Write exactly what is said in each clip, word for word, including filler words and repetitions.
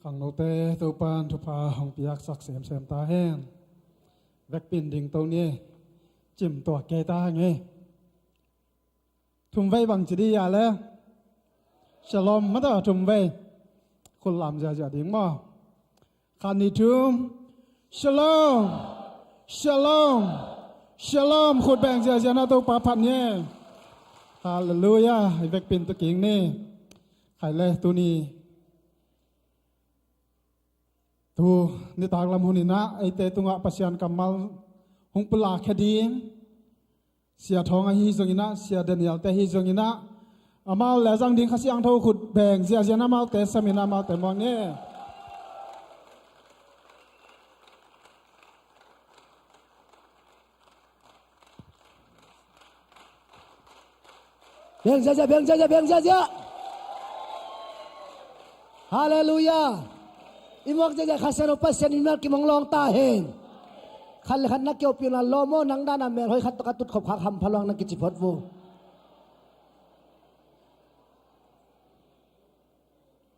Pangnote Topan thupha hong piaksak semsem ta hen. Vekpin ding to ni. Cimtuak kei ta hang e. Thumvei bang ci di a le. Shalom mata thumvei. Khut lam ziazia ding maw? Khat nih thum. Shalom. Shalom. Shalom. Khut beng ziazia na Topa phat ni. Halleluiah. I vekpin tu king ni. Khai le tuni. Tu nitak lam hun inah eite tungah Pasian kammal hong pulakkhia ding. Sia Thawng ahi zonginah, Sia Daniel te ahi zonginah, amau le zang ding Kha Siangtho khut beng ziazia na amaute samin amaute muang ni. Beng ziazia, beng ziazia, beng ziazia. Halleluiah. I muak ziazia Kha Siangtho Pasian in mimal kim hong lawng ta hen. Khat le khat na kiopih un la lawm aw, nang dana melhoi khat tawh ka tutkhop khak hampha luang na kici phot vo.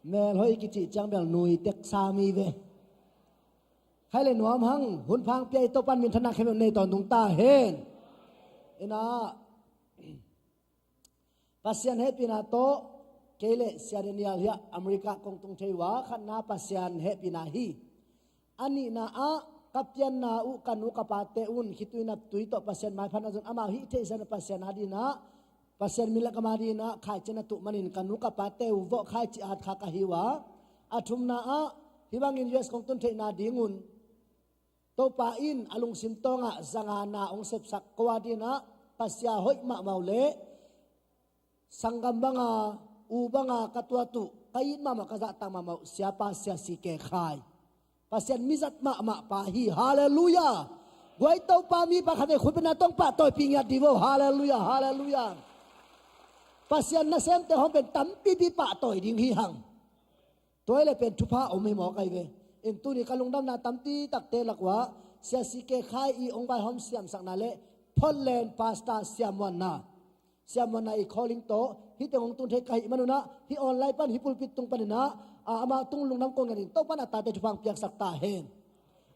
Melhoi kici ciang bel nui tek sa mi ve. Khai le nuam hang, hun phang pia i Topan minthanna khempeuh nei tawntung ta hen. Inah Pasian hehpihna tawh kei le Sia Daniel hiah America kong tung thei uh a, khatna Pasian hehpihna hi. A nihna ah ka pianna uh ka nu ka pate un khitui naptui tawh Pasian maiphatna zon amau hih theihsa na Pasian adinah Pasian min le ka ma dinah khaici na tuh manin ka nu ka pate uh vawh khaici at kha ka hi uh a. A thumna ah hih bangin U S kong tun theihna dingun Topa in a lungsim tawngah zanga na hong sepsak ko adinah Pasia hoih mahmah uh le sanggam banga u banga ka tuat uh ka it mahmah ka zahtak mahmah uh siapa Sia C K Khai. Pasian mizat mahmah pa hi. Halleluiah. Guai Topa mipa khat vei khutbetna tawh pahtawipi ngiat dih vo. Halleluiah. Halleluiah. Pasian nasemte hong pen tampipi pahtawi ding hi hang. Tua hi le pen thupha om hi mawk ahi ve. In tuni ka lungdamna tampi takte lak uh ah Sia C K Khai i hong vaihawm siamsakna le Portland Pastor Sia Muanna, Sia Muanna i calling tawh hih teng hong tun thei ka hih manunah hih online pan hih pulpit tung paninah a, amah tung lungdam kong ngiatin Topan a tate thupha hong piaksak ta hen.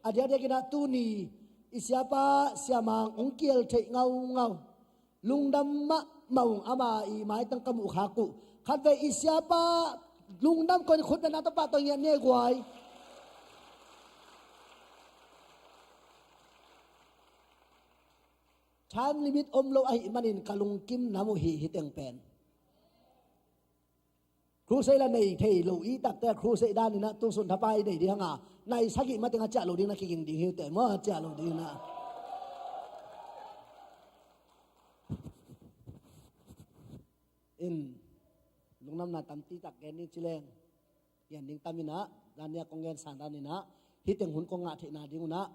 A diakdiakinah tuni i siapa Sia Mang hong kial theih ngaungau. Lungdam mahmah ung, ama i maitang ka muh khak uh. Khatvei i siapa lungdam koin khutbetna tawh pahtawi ngiat ni guai. Time limit om lo ahih manin ka lungkim nam uh hi, hih teng pen. Crusade la nei thei lo i takte crusade daninah tungsun thapai nei ding hanga nai sagih mateng a ciah lo ding na kiging ding hi uh teh maw, a ciah lo ding na. In lungdamna tampi tak gen ding ci leng gen ding taminah, zania kong gen sang daninah hih teng hun kong ngah theihna dingunah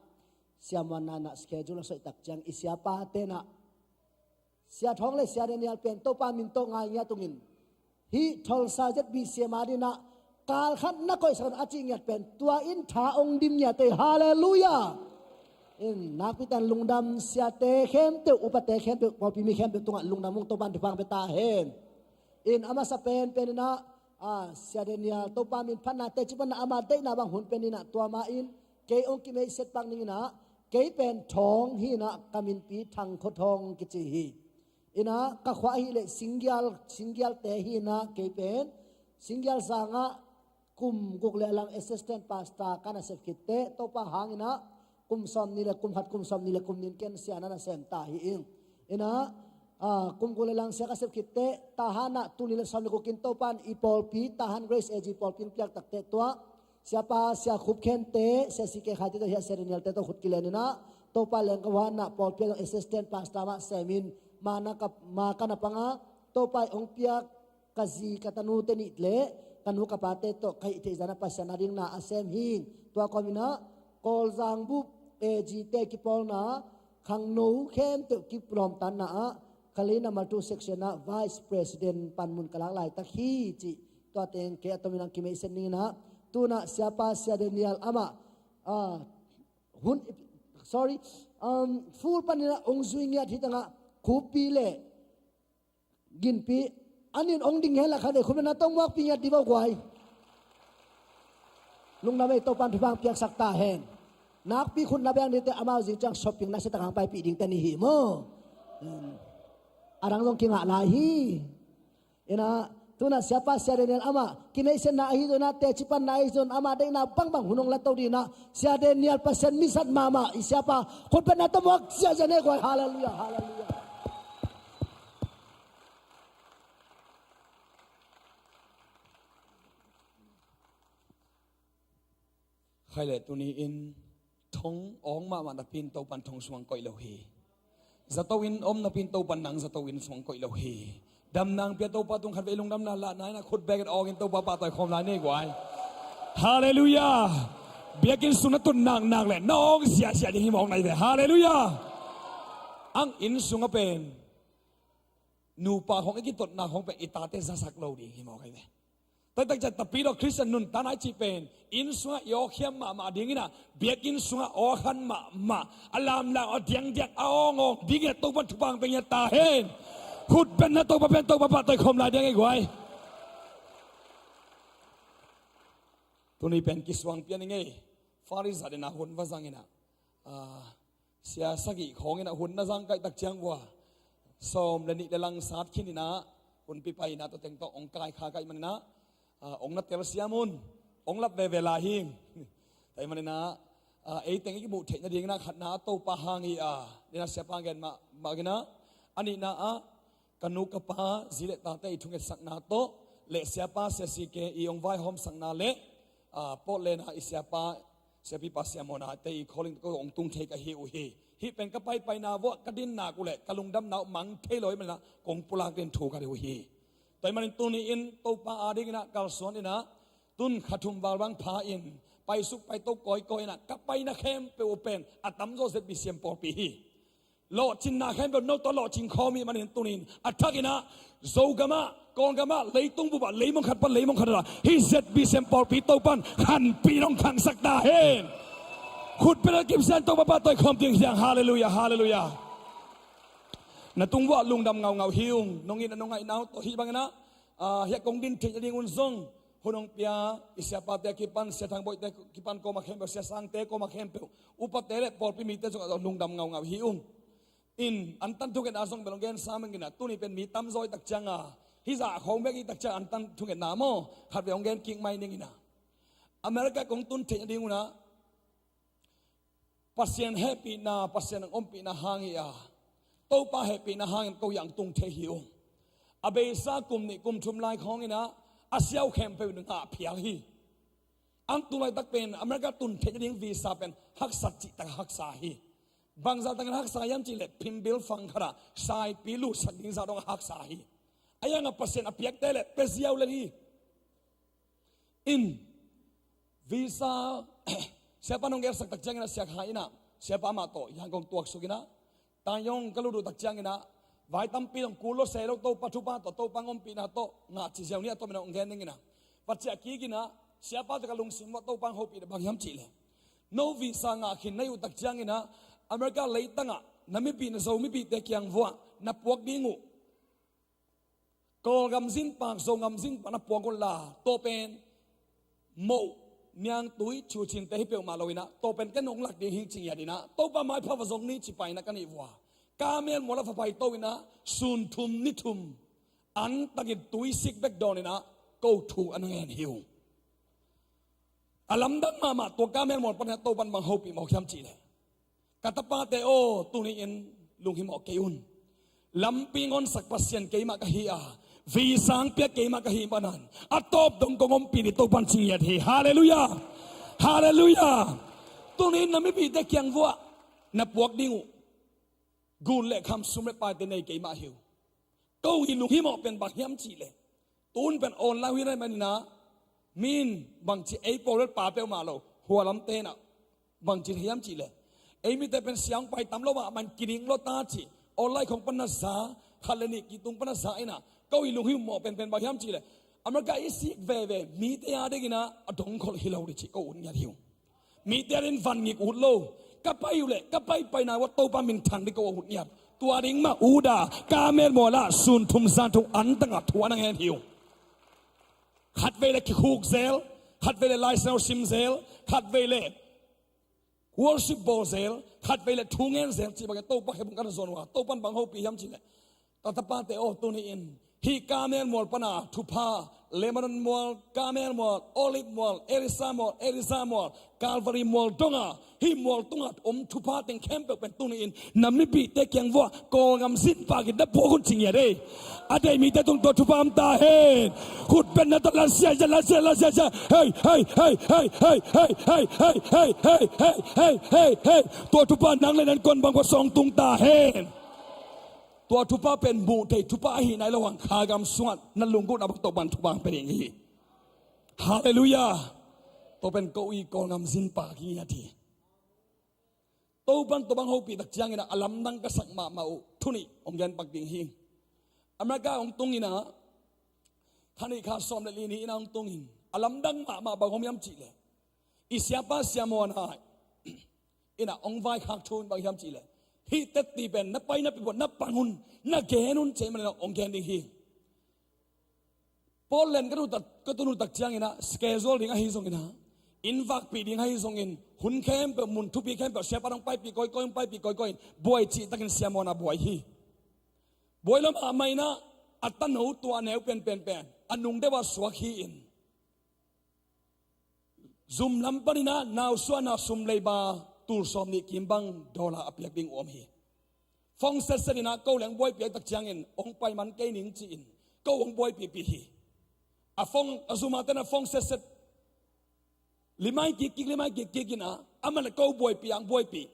Sia Muanna inah schedule a soih tak ciang i siapa tenah Sia Thawng le Sia Daniel pen Topa min tawh ngai ngiat ungin hih Tulsa Z B C M a dinah kal khat na koihsak un a cih ngiat pen tua in tha ong dim ngiat ei. Halleluiah. In nakpi tan lungdam siate khempeuh, upate khempeuh, pawlpi mi khempeuh tungah lungdam ung, Topan thupha hong pia ta hen. In a masa penpen inah a, Sia Daniel Topa min phatna teci panna ama deihna bang hun pen inah tua ma in kei ong kimeihset pak ning inah kei pen Thawng hi inah ka minpi Thang Khua Thawng kici hi. Inah ka khua ahih leh Singgial, Singgialte hi inah kei pen Singgial sangah kum guk le lang assistant pastor ka na sep khitteh Topa hanginah kum sawmnih le kum khat, kum sawmnih le kum nih in ken sia na na sem ta hi ing. Inah a, kum guk le lang sia ka sep khitteh Tahan ah tul nih le sawm le guk in Topan i pawlpi Tahan Grace A G pawlpi hong piak takteh tua siapa Sia Khup Khente, Sia C K Khaite tawh hiah Sia Daniel te tawh khut kilen inah Topa leng ka huan ah pawlpi ah assistant pastor mah semin ma na ka, ma ka na panga Topa i hong piak ka zi ka tanu te nih le ka nu ka pate tawh ka hih theih zana Pasian a ding na a sem hing. Tua kawm inah Kawlzang bup A G te kipawlna khangno khempeuh kilawmtatna ah Kalay number two section ah vice president panmun ka lak laitak hi cih tua teng kei a tomin ang kimeihset ning inah tunah siapa Sia Daniel amah, ah, hun, sorry, um, full panin ah ong zui ngiat hi tangah khuppi le ginpi an in ong ding hen la khan ei khumna tong muakpi ngiat dih vo guai. Lungdam ei, Topa'n thupha piaksak ta hen. Nakpi khut na beng dingte, amau zing ciang shopping na siatak hang paipih dingte ni hi maw. Hmm. A dang zong kingah lai hi. Inah, tunah siapa Sia Daniel amah kineihsiatna ahi zongin ah, teci panna ahi zongin amah deihna bangbang hun hong la to dingin ah, Sia Daniel Pasian misat mahmah i siapa khutbetna tawh muak ziahziah ni ei guai. Halleluiah, halleluiah. Khai le tuni-in thong awng mahmah napi-in Topa'n thong sung koih lo hi. Zato in om napi-in Topa'n nang zato in sung koih lo hi. Damna hong pia Topa tung khatvei lungdamna lahna in ah khut bek awngin Topa pahtawi khawm lai ni ei guai. Halleluiah. Biakinn sung na tun naknak le na awng ziahziah ding hi mawk nai ve. Halleluiah. Ang inn sungah pen nupa khawng i kitotna khawng pen i tate zasak lo ding hi mawk nai ve. Tua hi tak ciang tapidaw Khristian nuntakna i cih pen inn sungah i awkhiam mahmah dingin ah, biakinn sungah awkhan mahmah, a lamlam a diangdiang a awngawng dingin ah Topa'n thupha hong pia ta hen. Khutbetna Topa pen Topa pahtawi khawm lai ding ei guai. Tuni pen kisuang pian ing ei. Fari zat in ah hun va zang in ah, ah, sia sagih khawng in ah hun na zang kaih tak ciang vua sawm le nih le lang sat khin in ah, hunpi pai in ah tua teng tawh hong kaikhak ahih manin ah, ah, hong na telsiam un. Hong lap veve lai hi. Tua ahih manin ah, ah, ei teng i kimuh theih nadingin ah khatna ah Topa hang hi a, dingin ah siapa gen mah, mah in ah, a nihna ah ka nu ka pa zi le tate i thungetsakna tawh le siapa Sia C K i hong vaihawmsakna le, ah, Portland ah i siapa, siapipa Sia Mawna te i calling tawh hong tung thei ka hi uh hi. Hih pen ka paipaina vuah ka din nak uh le ka lungdamna uh mang thei lo ahih manin ah kong pulak dingin thu ka deih uh hi. Tua ahih manin tuni-in Topa adingin ah kalsuan in ah, tun kha thum val bang pha in paisuk paito kawikawi in ah ka paina khempeuh uh pen a tamzaw Z B C M pawlpi hi. Lawhcinna khempeuh no tawh lawhcin khawm ahih manin tuni-in a thak in ah Zogam ah, Kawlgam ah, leitung bup ah, leimong khat pan leimong khat ah hih Z B C M pawlpi Topa'n khanpih in hong khangsak ta hen. Khutbetna kipsian Topa pahtawi khawm ding hi hang. Halleluiah, halleluiah. Na tung vuah lungdam ngaungau hi ung. Nong it a nong ngaihna uh tawh hih bangin ah, ah, hiah kong din theih nadingun zong hun hong pia i siapate a kipan, Sia Thang Bawihte kipan, kawm ah khempeuh, Sia Sangte kawm ah khempeuh, upate le pawlpi mite zong ah lungdam ngaungau hi ung. In antan thungetna zong bel hong gensa meng in ah, tuni pen mi tamzaw i tak ciang a, hih zah khawng bek i tak ciang antan thungetna maw, khatvei hong gen kik mai ning in ah, America kong tun theih nadingun ah Pasian hehpihna, Pasian ang ompihna hang hi a, Topa hehpihna hangin ko hiah ang tung thei hi ung. A beisa kum nih kum thum lai khawng in ah a sia uh khempeuh in ngah phial hi. Ang tu laitak pen America tun theih nading visa pen haksa cihtak a haksa hi. Bangzah takin haksa hiam cih leh phimbil fang khat ah saipi lutsak ding zah dong a haksa hi. Ahi hangin Pasian a piakte le pia ziau lel hi. In visa siapa nong gelsak tak ciangin ah siak hai in ah siapa amah tawh Yangon tuaksuk in ah, Taiyong ka lut uh tak ciangin ah vai tampi dong kul lo se lo, Topa thupha tawh, Topa hong ompihna tawh ngah ci ziau ni a, tua manin hong gen ning in ah, va ciah kik in ah siapa tawh ka lungsim uah Topa hong hopih na bang hiam cih leh, no visa ngah khin na hih uh tak ciangin ah America leitang ah na mipih, na Zo mipihte kiang vuah na puak ding uh Kawlgam zinpak, Zogam zinpak na puak un la, tua pen moh, niangtui, chucinte hi peuhmah lo in ah, tua pen ken hong lak ding hi ci ngiat in ah, Topa maipha va zong ni ci pai in ah ka nih vua. Kamel mual ah va paito in ah sun thum ni thum antakin tuisik bek dawn in ah ko thu a na ngen hi ung. A lamdang mahmah tua kamel mual panin ah Topa'n bang hopih mawk hiam cih leh, ka tapate aw, tuni-in lunghimawh kei un. Lampi ngonsak Pasian keimah ka hi a, visa hong piak keimah ka hih manin a tawp dong kong ompih ding Topa'n ci ngiat hi. Halleluiah. Halleluiah. Tuni-in na mipihte kiang vuah na puak ding uh gun le kham, sum le paite nei keimah hi uh. Ko i lunghimawh pen bang hiam cih leh, tun pen online hi na hih manin ah, mi in bangci ei pawl le pa peuhmah lo, hua lamte in ah bangci hiam cih leh, ei mite pen sia hong pai tam lo mah, man kining lo ta ci, online khong pan na za, khat le nih kitung pan na za in ah, ko i lunghimawh pen pen bang hiam cih leh, America i sik veve mite a dingin ah a dongkholh hi lo ding cih ko ut ngiat hi ung. Mite adingin van ngik ut lo. Ka pai uh leh ka paipaina uah Topa minthang ding ko ut ngiat. Tua ding mah ut a, kamel mual ah sun thum zan thum antang a thu a na ngen hi ung. Khatvei leh kikhuk zel, Khatvei le Lai Siangtho sim zel, khatvei le worship bawl zel, khatvei le thu ngen zel cih bangin Topa khempeuh kan zon uh a, Topan bang hopih hiam cih leh, ta tapate aw, tuni-in hih Karmel mual pana thupha, Lebanon mual, Karmel mual, Olive mual, Elisa mual, Elisa mual, Calvary mual donga, hih mual tunga om thupha teng khempeuh pen tuni-in na mipihte kiang vuah Kawlgam zin pakin na puak un ci ngiat ei. A deih mite tung tua thupha om ta hen. Khut beng na tawh, la sia sia, la sia, la sia sia. Hei, hei, hei. Tua thupha nang le nan kon bang kua sawng tung ta hen. Tua thupha pen muh theih thupha ahi nai lo hang, Khalgam sungah na lunggulhna bang Topan thupha hong pia ding hi. Halleluiah. Tua pen ko i Kawlgam zin pa kingiat hi. Topan tua bang hopih tak ciangin ah a lamdang ka sak mahmah uh thu nih hong gen pak ding hi. America hong tung in ah, kha nih kha sawm le li ni in ah hong tung in, a lamdang mahmah bang om hiam cih leh, i siapa Sia Muana in ah hong vaikhak thu in bang hiam cih leh, hih tetti pen na pai napi puah na pang un, na gen un ci ahih manin ah hong gen ding hi. Portland ka tun uh tak, ka tun uh tak ciangin ah, schedule ding ahi zongin ah, inn vakpih ding ahi zongin, hun khempeuh, mun thupi khempeuh siapa hong paipih kawikawi, hong paipih kawikawi in, buai cih takin Sia Muana buai hi. Buai lo mahmah in ah, a tano tua a neu penpen pen a nung deuh ah suak hi-in, zum lam panin ah nausuahna sum leiba tul sawm nih kim bang dollar a piak ding uh om hi. Phone setset in ah ko leng buaipih tak ciangin hong pai man kei ning ci-in ko hong buaipihpih hi. A phone, a zum a ten ah phone setset, limai kikkik, limai kikkik in ah amah le ko buaipih ang buaipih.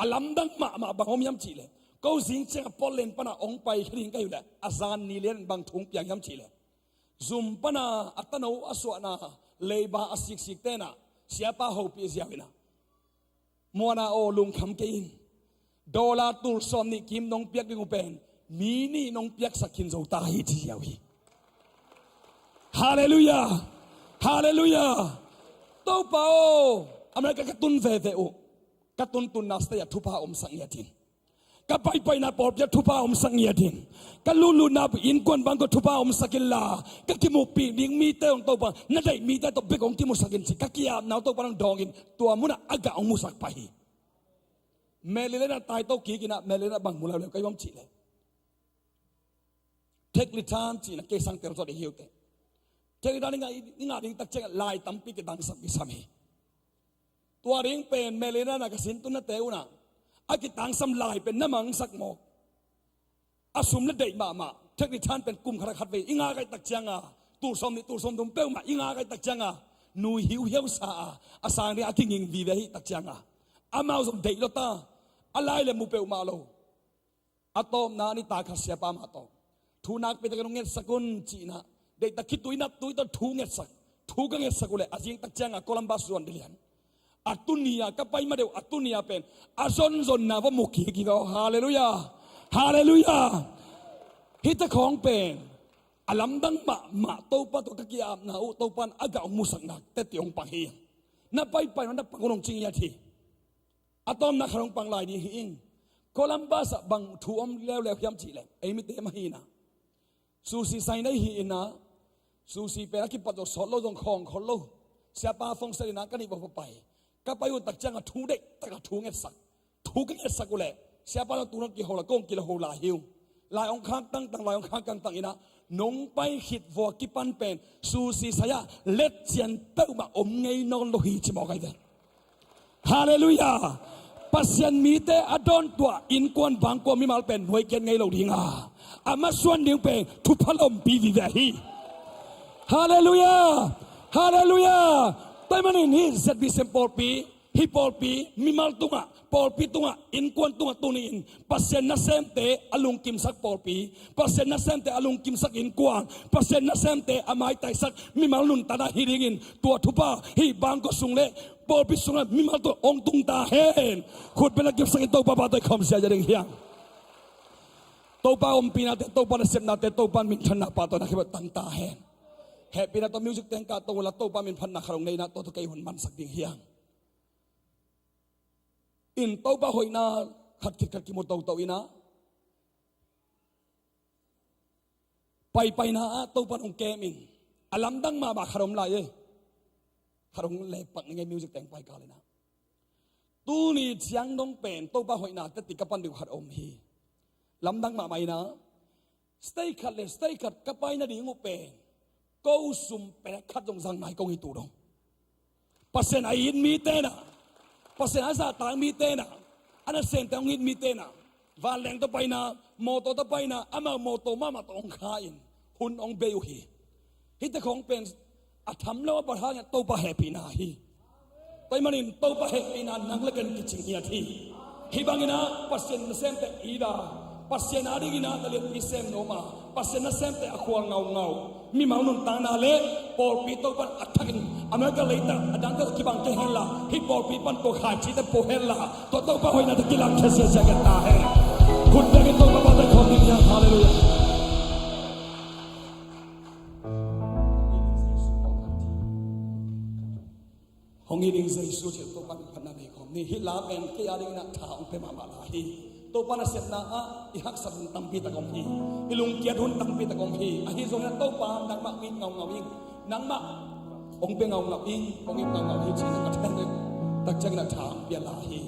A lamdang mahmah bang om hiam cih leh, ko zing ciangah Portland pana hong pai kha ding ka hih uh leh, a zan ni lian in bang thu hong piang hiam cih leh, zum pana a tano a suahna leiba a siksik ten ah siapa hopih ziau in ah, Muana aw, lungkham kei in, dollar tul sawm nih kim nong piak ding uh pen mi nih nong piaksak khin zo ta hi ci ziau hi. Halleluiah. Halleluiah. Topa aw, America ka tun veve uh, ka tuntunna state ah thupha omsak ngiat in, ka paipaina pawlpi ah thupha omsak ngiat in, ka lutlutna innkuan bang ko thupha omsak inla, ka kimuhpih ding mite hong Topa, na deih mite tawh bek hong kimusak in ci ka ki-apna uh Topa nong dawng in, tua munah a gah hong musak pah hi. Maryland ah taito kik in ah, Maryland ah bang mu leuleu ka hi om cih leh, tax return cih in ah kei sang tel zaw ding hi uh teh. Tax return i ngah, i ngah ding tak ciangah lai tampi kitangsam kisam hi. Tua ding pen Maryland ah ka sin tunnate un ah, a kitangsam lai pen na mangsak mawk. A sum le deih mahmah, tax return pen kum khat ah khatvei i ngak ahih tak ciangah, tul sawm nih, tul sawm thum peuhmah i ngak ahih tak ciangah, nui hiuhiau sa a, a sang ding a kinging vive ahih tak ciangah, amau zong deih lo ta, a lai le mu peuhmah lo. A tawpna a nitak khat siapa mah tawh, thu nakpi takin hong ngetsak un ci in ah, deihtak khitui naptui tawh thu ngetsak. Thu ka ngetsak uh leh a zing tak ciangah Columbus zuan ding lian. A tuni-a ka pai ma deuh, a tuni-a pen a zonzonna va mu kik hi ve aw. Halleluiah. Halleluiah. Hihte khawng pen a lamdang mahmah, Topa tawh ka ki-apna uh Topa in a gah hong musakna teti hong pang hi. Na paipai na pang un hong ci ngiat hi. A tawpna khat hong pang lai ding hi ing. Columbus ah bang thu om leuleu hiam cih leh, ei mite mah hi in ah, sushi sai nei hi in ah, sushi pen a kipat zong sawt lo zong khawng khol lo. Siapa phone set in ah ka nih va pai. Ka pai uh tak ciangah thu deihtak a thu ngetsak. Thu ka ngetsak uh leh siapa nong tu nong kiho la, kong kilo ho lai hi uh. Lai hong khak tangtang, lai hong khak tangtang in ah, nong pai khit vua kipan pen sushi sai ah letcian peuhmah om ngei nawn lo hi ci mawk ahi ve. Halleluiah. Pasian mite a dawntuah innkuan bangkua mimal pen nuai kiat ngei lo ding a, a masuan ding pen thupha lompi vive hi. Halleluiah. Halleluiah. Tua ahih manin hih Z B C M pawlpi, hih pawlpi mimal tungah, pawlpi tungah, innkuan tungah tuni-in Pasian nasemte a lungkimsak pawlpi, Pasian nasemte a lungkimsak innkuan, Pasian nasemte a maitaisak mimal nuntakna hi dingin tua thupha hih bangkua sung le pawlpi sungah mimal tawh hong tung ta hen. Khut beng na kipsakin Topa pahtawi khawm ziazia ding hi hang. Topa ompihnate, Topa nasepnate, Topa minthanna pahtawina khempeuh tang ta hen. Hehpihna tawh music teng kah to unla, Topa minphatna khat hong nei in ah, tua tawh kei hun mansak ding hi hang. In Topa hoihna khat khit khat kimu toto in ah, paipaina ah Topa in hong kem in. A lamdang mahmah khat om lai e. Khat hong lepak ni ngei, music teng pai kal inah. Tuni ciang dong pen Topa hoihna teti ka pan ding uh khat om hi. Lamdang mahmah inah, state khat le state khat ka pai nading uh pen ko sum pek khat zong zang nai kong hi tu dong. Pasian a it mite inah, Pasian a zahtak mite inah, a nasemte hong it mite inah, vanleng tawh paina, mawtaw tawh paina, amau mawtaw mahmah tawh hong kha in hun hong bei uh hi. Hihte khawng pen a tham lo a, bang hang hiam, Topa hehpihna hi. Tua ahih manin Topa hehpihna nang le ken kicing hiat hi. Hih bangin ah Pasian nasemte it a, Pasian a dingin ah na lianpi sem nuam a, Pasian nasemte a khual ngaungau, mimal nuntakna le pawlpi Topa a thakin America leitang a dangte kibang kei henla, hih pawlpi pan tua khaicite pua henla, tua Topa hoihnate kilangkhia ziahziah ngiat ta hen. Khut bengin Topa pahtawi khawm ding hi hang. Halleluiah. Hong it ding Jesu thil Topa min phatna nei khawm ni. Hih la pen kei a dingin ah tha hong pia mahmah la hi. Topa nasepna ah i haksat hun tampi tak om hi. I lungkiat hun tampi tak om hi. Ahi zongin ah Topa nangmah hong it ngaungau ing. Nangmah hong pia ngaungau ing. Hong it ngaungau hi ci-in ah ka then ding tak ciangin ah tha hong pia la hi.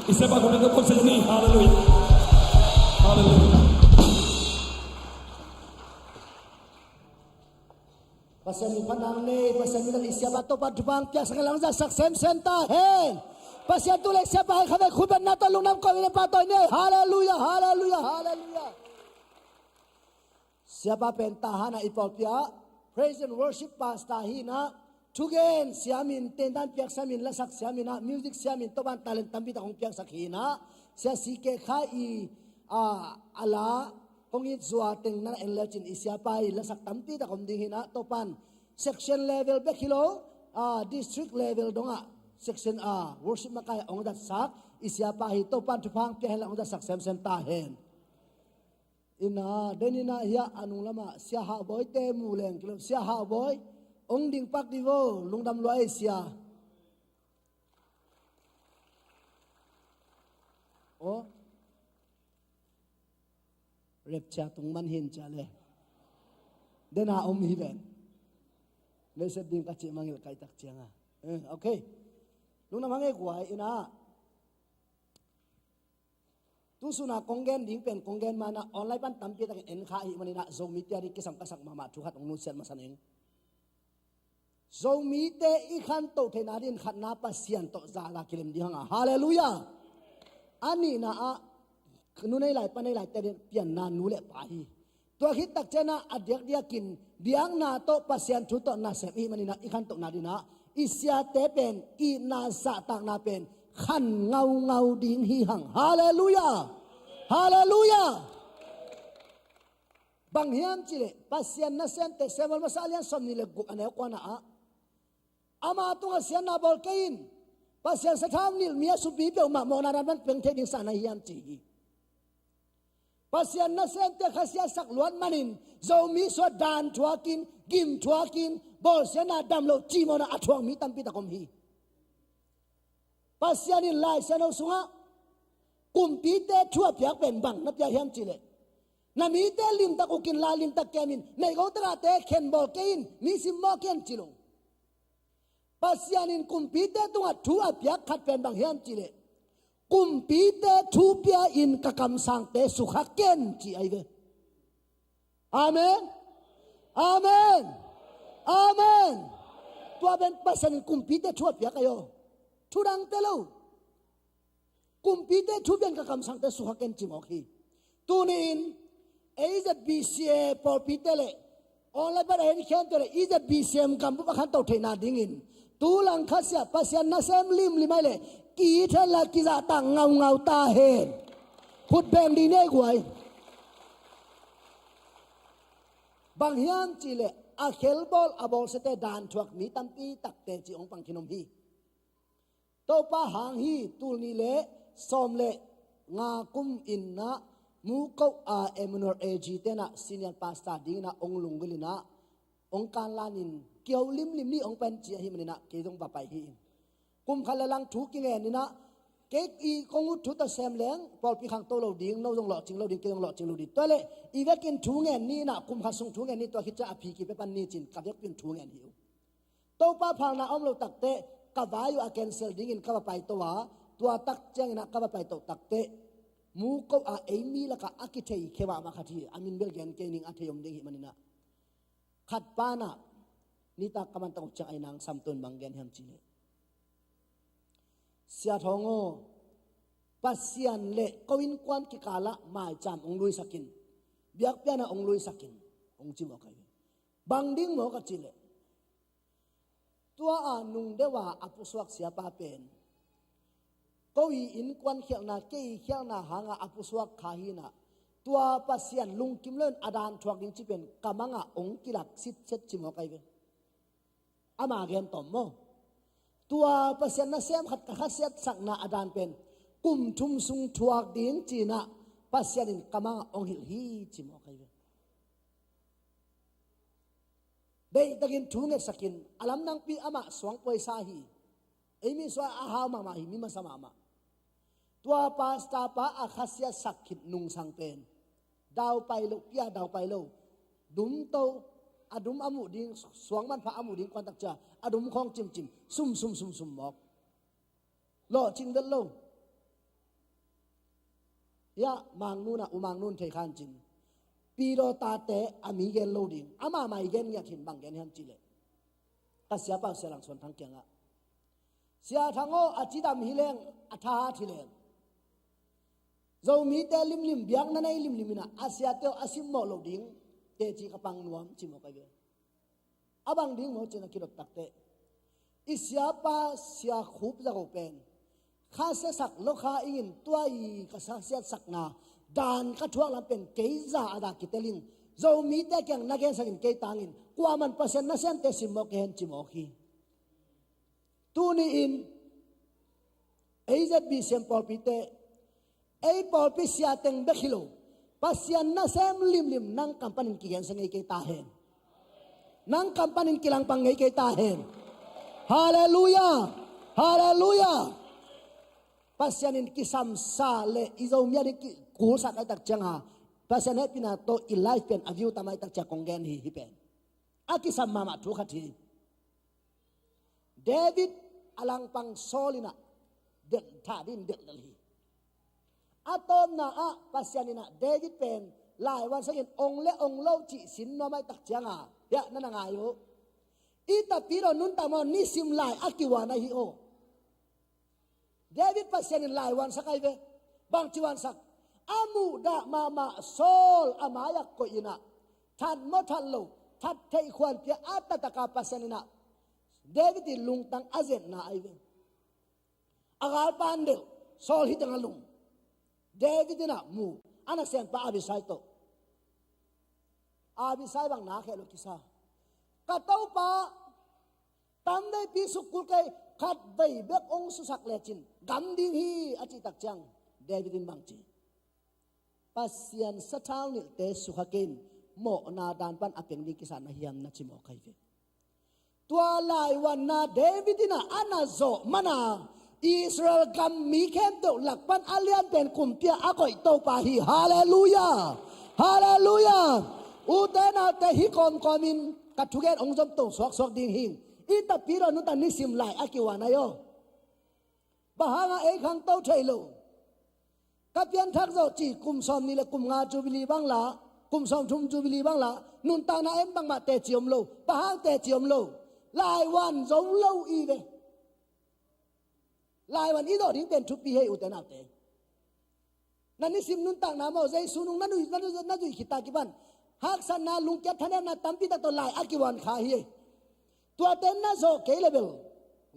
I siapa kong ding ka kong sen ni. Halleluia. Halleluia. Pasian min phat nang nei, Pasian min i siapa Topa thupha piaksak hen la hong zatsak semsem ta hen. Pasian tu le siapa hai kha ve khut beng na tawh lungdam kawm in pa tawh nei. Halleluia, halleluia, halleluia. Siapa pen Tahan ah i pawlpi ah praise and worship pastor hi in ah, thugen siam in, tentan piak siam in, lasak siam in ah, music siam in, Topa'n talent tampi tak hong piaksak hi in ah, Sia C K Khai i, a, a la kong it zua teng na en lecin i siapa i lasak tampi tak om ding hi in ah, Topa'n section level bek hi lo, a, district level dongah section, a, worship makai hong zatsak i siapa hi. Topa'n thupha hong pia hen la hong zatsak semsem ta hen. Ina, den ina hiah a nung lamah Sia Hauh Bawi te mu leng kilo. Sia Hauh Bawi, hong ding pak di vo, lungdam lua ei Sia. Aw. Rapture tung man hin cia le. Den a om hi ven. Message ding ka cih mangngilh kaitak cianga. Eh, okay. Lungdam hang ei guai ina. Tu suna kong gen ding pen kong gen mana online pan tampi takin en kha ahih manin ah Zomite a ding kisam ka sak mahmah thu khat hong nusiat masa ning. Zomite i khantoh theihna dingin khatna Pasian tawh zahzah kilem ding hang a. Halleluia. A nihna ah nu nei lai pa nei lai te ding pianna nu le pa hi. Tua khit tak ciangin ah a diakdiakin biakna tawh Pasian thu tawh nasem ihih manin ah i khantohna dingin ah i siate pen itna zahtakna pen khan ngaungau ding hi hang. Halleluia. Halleluia. Bang hiam cihleh Pasian nasemte Samuel masa a lian sawmnih le guk a neu kuana ah ama tungah siatna bawl kei in. Pasian sathau nilh mi a supi peuhmah mawhna dan pan peng thei ding sa na hiam ci hi. Pasian nasemte khasiatsak luat manin Zomi sungah dan thuakin, gim thuakin, bawlsiatna dam loh cimawhna a thuak mi tampi tak om hi. Pasian in Lai Siangtho sungah kumpite thu a piak pen bang na piak hiam cihleh, na mite limtak ukin la limtak kemin meigotaka te khen bawl kei in, mi simmawh kei in ci lo. Pasian in kumpite tungah thu a piak khat pen bang hiam cihleh, kumpite thu pia in ka kamsangte sukha ken ci ahi ve. Amen. Amen. Amen. Tua pen Pasian in kumpite thu a piak ahi aw. Thu dangte lo. Kumpite thu pia in ka kamsangte sukha ken ci mawk hi. Tuni-in A Z B C A pawlpite le online pan a en khempeuh le A Z B C M gambup a khantoh theihna dingin tu langkhat sia Pasian nasem limlim ahih leh ki-it hen la kizahtak ngaungau ta hen. Khut beng ding nei guai. Bang hiam cihleh a khelbawl a bawlsiate dan thuak mi tampi takte ci hong pang khin om hi. Topa hang hi. Tul nih le sawm le nga kum in ah Mukoh a Emmanuel A G te in ah senior pastor dingin ah hong lunggulh in ah hong kanlan in kiho limlim ni hong pen ci ahih manin ah kei zong va pai hi. Kum khat le lang thu kingen in ah kei i kong ut thu tawh sem leng pawlpi khangto lo ding, no zong lawhcing lo ding, kei zong lawhcing lo ding. Tua leh i vekin thu ngen ni in ah kum khat sung thu ngen ni, tua khit ciang a phi kipia pan ni ci-in ka vekpi in thu ngen hi uh. Topa phalna a om lo takteh ka vai uh a cancel dingin ka va paito a, tua tak ciangin ah ka va paito takteh Mukoh a ei mi lakah a kithei khia mahmah khat hi. A min bel gen kei ning, a thei om ding hih manin ah. Khat pa in ah nitak ka man tak uh ciang a i nang Samto in bang gen hiam cihleh, Sia Thawng aw, Pasian le ko innkuan kikalah maicam hong luisak in, biakpiakna hong luisak in, hong ci mawk ahi. Bang ding mawk a cihleh, tua a nung deuh a a pusuak siapa pen ko i innkuan khialhna, kei i khialhna hanga a pusuak kha hi in ah, tua Pasian lungkim loin a dan thuak ding ci pen ka mangah hong kilak sitset ci mawk ahi ve. Ama gen tawm maw? Tua Pasian nasem khat ka khasiatsakna a dan pen kum thum sung thuak ding ci-in ah Pasian in ka mangah hong hilh hi ci mawk ahi ve. Deihtakin thu ngetsakin a lamdangpi amah suangpuaisa hi. Ei mi suang a hau mahmah hi, mi masa mahmah. Tua pastor pa a khasiatsak khit nungsang pen dau pai lo, pia dau pai lo. Dum to, a dum a muh ding, suang manpha a muh ding kuantak cia a dum khawng cimcim, sum sum sum sum mawk. Lawhcing vet lo. Hiah Mangnun ah, U Mangnun thei khan cin, Pidaw tate a mi gen lo ding, amah mah i gen ngiat hin. Bang gen hiam cihleh, ka siapa Sia Lang Suan Thang kiangah, "Sia Thang aw, a cidam hi leng, a thahat hi leng, Zomite limlim, biakna nei limlim inah a siate aw a simmawh loh ding teci ka pang nuam," ci mawk ahi ve. A bang ding maw cin a kidot takteh, i siapa Sia Khup Za Ko pen, kha siasak lo kha ingin, tua i ka sa siatsakna dan ka thuak lam pen kei za a dah kitel in, Zomite kiang na gensakin kei tangin, kuaman Pasian nasemte simmawh kei hen ci mawk hi. Tuni-in A Z B C M pawlpite, ei pawlpi sia teng bek hi lo, Pasian nasem limlim nang kam panin kigensa ngei kei ta hen. Nang kam panin kilangpang ngei kei ta hen. Halleluiah. Halleluiah. Pasian in kisamsa le i Zomi a ding kikulsak ai tak cianga, Pasian hehpihna tawh i life pen a view tam ai tak cianga kong gen hi, hih pen a kisam mahmah thu khat hi. David a langpang Saul inah delh, thah dingin delhdelh hi. A tawpna ah Pasian inah David pen laivuansakin ong le ong lo cih sin nuam ai tak cianga, hiah na na ngai uh. I tapidaw nuntak maw, nisim lai a kiuan ahi aw. David Pasian in laivuansak ai ve. Bangci uansak? A muhdah mahmah Saul a mai-ah koih inah, that maw that lo, that theih khuanpi-a a taktaka Pasian inah David i lungtang a zetna ai ve. A galpa an delh, Saul hi teng a lum. David inah mu, a nasempa Abisai tawh. Abisai bang na kheh lo kisa. Ka topa, tamveipi suk kul kei, khatvei bek ong susak lecin gam ding hi, a cih tak ciang David in bang ci? Pasian sathau nilhte sukha kei in, mawhna dan pan a peng ding kisa na hiam, na ci mawk ai ve. Tua laivuanna David inah a na zawh mana Israel gam mi khempeuh lak pan a lianpen kumpi-a a koih Topa hi. Halleluiah. Halleluiah. Ute naute, hih kawmkawmin ka thugen ong zom to suaksuak ding hi. I tapidaw nuntak nisim lai a kiuan ai aw. Bang hanga ei khangto thei lo? Ka pianthak zawh cih kum sawmnih le kum nga Jubilee bang lah, kum sawmthum Jubilee bang lah, nuntakna en bangmah teci om lo. Bang hang teci om lo? Laivuan zo lo i ve. Laivuan i zawh ding pen thupi hi, ute naute. Na nisim nuntakna maw, Jesu nung na nui, na nui, na zuih khit ta kipan, haksatna, lungkiat, thanemna tampi tak tawh lai a kiuan kha hi. Tuate na zawh kei le bel,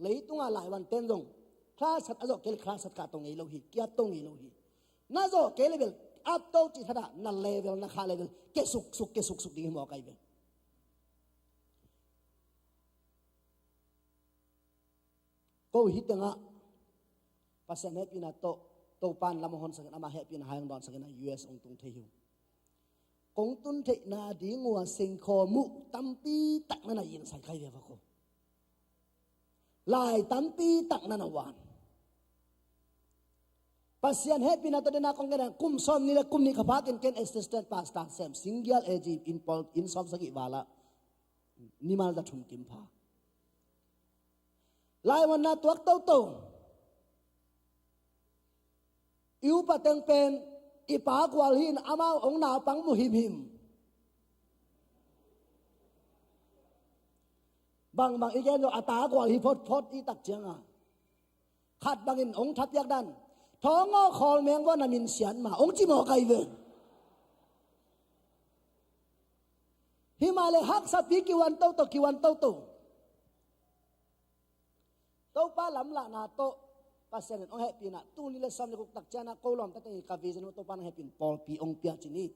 leitunga laivuanten zong, khrasat a zawh kei le khrasat kah to ngei lo hi, kiat to ngei lo hi. Na zawh kei le bel, ap to cih thadah, na level, na kha level ke suksuk, ke suksuk ding hi mawk ai ve. Ko hi tengah Pasian hehpihna tawh, Topa in lam a honsakin, ama hehpihna hai hong dawnsakin a U S hong tung thei hi uh. Kong tun theihna ding uh a sengkhawm uh tampi tak na na yinsai kai ve va ko. Lai tampi tak na na wan. Pasian hehpihna tawh dena kong gen a, kum sawmnih le kum nih ka phakin ken assistant pastor sem, single A G in pawl, inn sawmsagih val ah, nimal za thum kim pha. Laivuanna tuak toto. I upa teng pen i pa gual hi-in amau hong naupang mu himhim. Bangbang i gen lo, a ta gual hi photphot i tak cianga, khat bangin hong thapiak dan, thawng aw, khawlmeng vua, na min sian mah, hong ci mawk ai ve. Himahleh haksapi kiuan toto, kiuan toto. Topa lamlahna tawh Pasian in hong hehpihna, tul nih le sawm le guk tak ciangah ko lawmta teng hi, ka vision uh Topa in hong hehpih in pawlpi hong pia ci ni.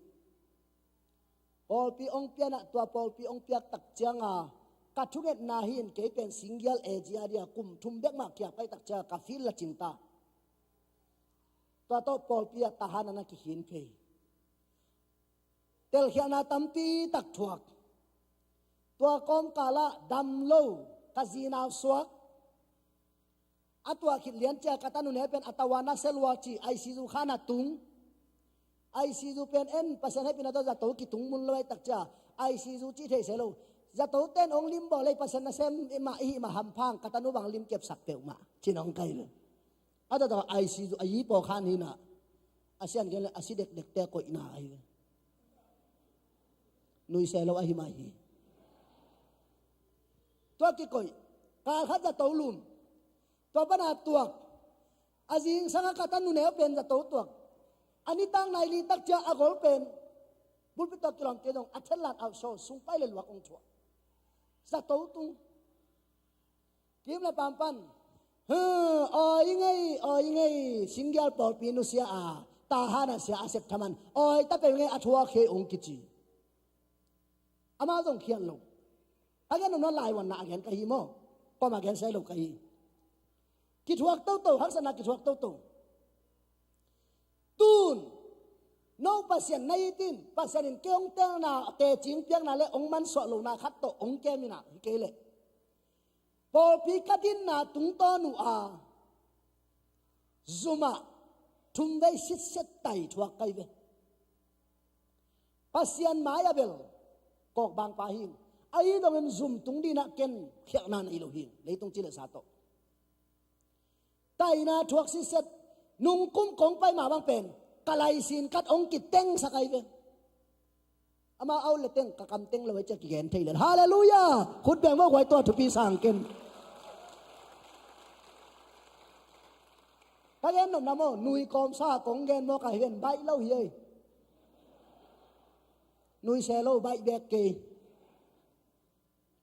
Pawlpi hong piakna, tua pawlpi hong piak tak cianga ka thungetna hi-in kei pen single A G a dia kum thum bek mah kiap pai tak cianga ka field la cingta. Tua tawh pawlpi ah tahan a na kikhin phei. Telkhialhna tampi tak thuak. Tua kawmkalah dam lo ka zinau suak. A tuah khit lian cia ka tanu ne pen a tawa na selua ci, I C U khan a tung. I C U pen en, Pasian hehpihna tawh zato kitung mun lo ai tak cia, I C U ci thei se lo. Zato ten hong lim bawl ei, Pasian nasem mah ihi mah hampha ing, ka tanu bang lim kepsak peuhmah ci-in hong kai lo. A tawh I C U a yi paw khan hi-in ah, A si an gen le a si dekdekte koihna ahi ve. Nuisia lo ahi mah hi. Tua kikoih, kal khat zato lum. Tua pana tuak. A zingsang a khat a nuneu pen zato tuak. A nitak nai li tak ciang a gol pen bulpi tawh kilawm kei zong a thenlan auh saw sung pai le luak ong thuah. Zato tung. Kim le pampan. Awi ngei, awi ngei, singgial pawlpi nusia a, tahan a sia a sep thaman awi ta pei ngei a thuak khei ong kici. Amau zong khian lo. A gen nunua laiwanna a gen ka hi maw? Kawm a gen sai lo ka hi. Kithuak toto, haksatna kithuak toto. Tun no Pasian na itin, Pasian in kei ong telna, tecing piakna le ong mansuah lona khat tawh ong kem inah hi kei leh pawlpi ka dinna tungtawn uh a zumah thumvei sitset tai thuak kai ve. Pasian mai a bel kawkbangpa hi. Ahi dongin zum tung dinah ken khialhna nei lo hi. Leitung ci le sa tawh taina thuak sitset. Nungkum kong pai mah bang pen ka laisin kat ong kitengsak ai ve. Amau au le teng ka kam teng lo ai cia kigen thei le. Halleluia. Khut beng maw guai tua thupi sang ken. Ka gen nopna maw nui kawmsa kong gen maw ka hi ven baih lo hi ei. Nuisia lo baih bek kei.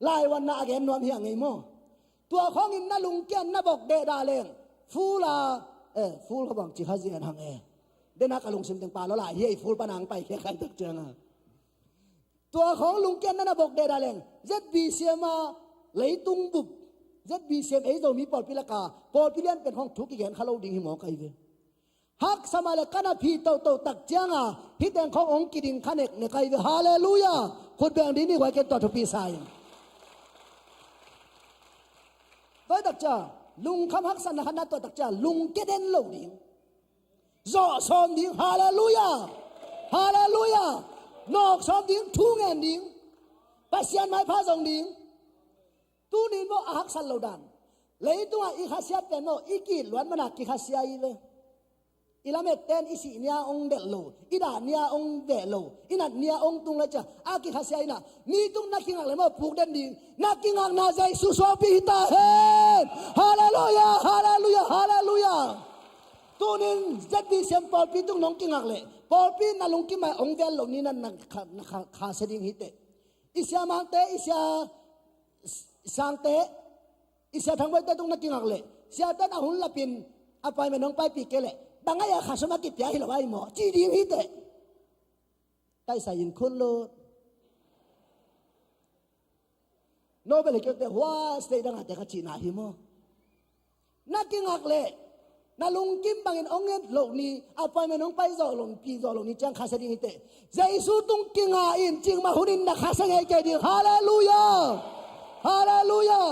Laiwanna a gen nuam hi a ngei maw? Tua khawngin na lungkian na bok dehdah leng ful a, eh, ful kha bang ci kha zian hang e. Dena ka lungsim teng pa lo lai hi ei ful pana ang pai khia khai tak cianga. Tua khawng lungkian na na bok dehdah leng Z B C M a leitung bup Z B C M ei Zomi pawlpi laka pawlpi lian pen khawng thu kigen kha lo ding hi maw kai ve. Haksa mah le ka na phi tohtoh tak cianga hih teng khawng ong kiding kha neknek ai ve. Halleluia. Khut beng ding ni guai ken tua thupi sa in. Tua tak cia lungkham haksatna khat na tua tak cia lungkia den lo ding. Zawh sawm ding. Halleluia. Halleluia. Nawk sawm ding. Thu ngen ding. Pasian maipha zong ding. Tunin maw a haksat lo dan. Leitungah i khasiat pen maw i ki-it luat mana kikhasia i ve. I lametten i sih nia ong delh lo, i dah nia ong veh lo, i nat nia ong tung le cia a kikhasia inah mi tung na kingak le maw puk den ding. Na kingakna Jesu suakpi hi ta hen. Halleluia. Halleluia. Halleluia. Tunin Z B C M pawlpi tung nong kingak le pawlpi na lungkim ai ong vel lo ni na na kha, na kha, khasia ding hi teh. I sia mangte, i sia sangte, i sia thangboite tung na kingak leh siaten a hun lapin a paime nong paipih kei leh bang ai a khasum a kipia hi lo ai maw ci ding hi teh. Taisai in khun lut. Nobel hi kei teh hua state dangate ka cihna hi maw? Na kingak leh na lungkim bangin ong et loh ni, appointment ong pai zawh loh ni, pi zawh loh ni ciang khasia ding hi teh. Jesu tung kinga in cingmah hunin na khasia ngei kei ding. Halleluia. Halleluia.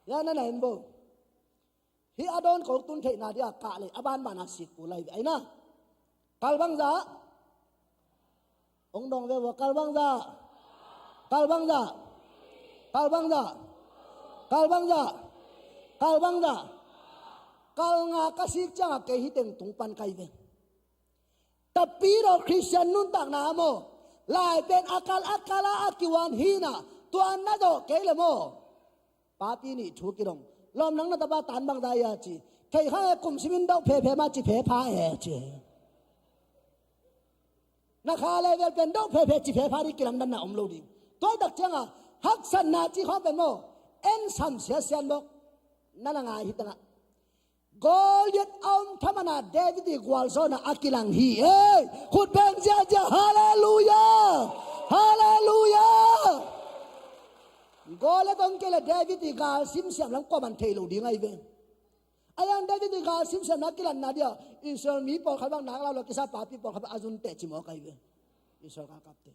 Ya na na en bo. Hi a dawn ko tun theihna dia kah leh a banbana sik pu lai ve aina. Kal bangzah. Ong dong ve ua kal bangzah. Kal bangzah. Kal bangzah. Kal bangzah. Kal bangzah. Kal nga ka sik ciangah kei hi teng tung pan kai ve. Tapidaw Khristian nuntakna a maw lai pen a kal a kal a a kiuan hina tuan na dawh kei le maw? Papi nih thu kidong. Lawm nang na tapa tan bangzah ia ci. Thei kha e kum simin dawh phephe ma ci phepha e ci. Na kha level pen dawh phephe ci phepha ding kilamdanna om lo ding. Tuaitak cianga haksatna ci khawng pen maw? En sam siasian bawk. Na na ngai hi tangah Goliat a om thamana David i gualzawhna a kilang hi ei. Khut beng ziahziah. Halleluia. Halleluia. Goliat om kei le David i gal simsiam lam kuaman thei lo ding ai ve. A yang David i gal simsiamna a kilanna dia Israel mi pawlkhat bang nak lau lo kisa papi pawlkhat bang a zun teh ci mawk ai ve. Israel galkapte.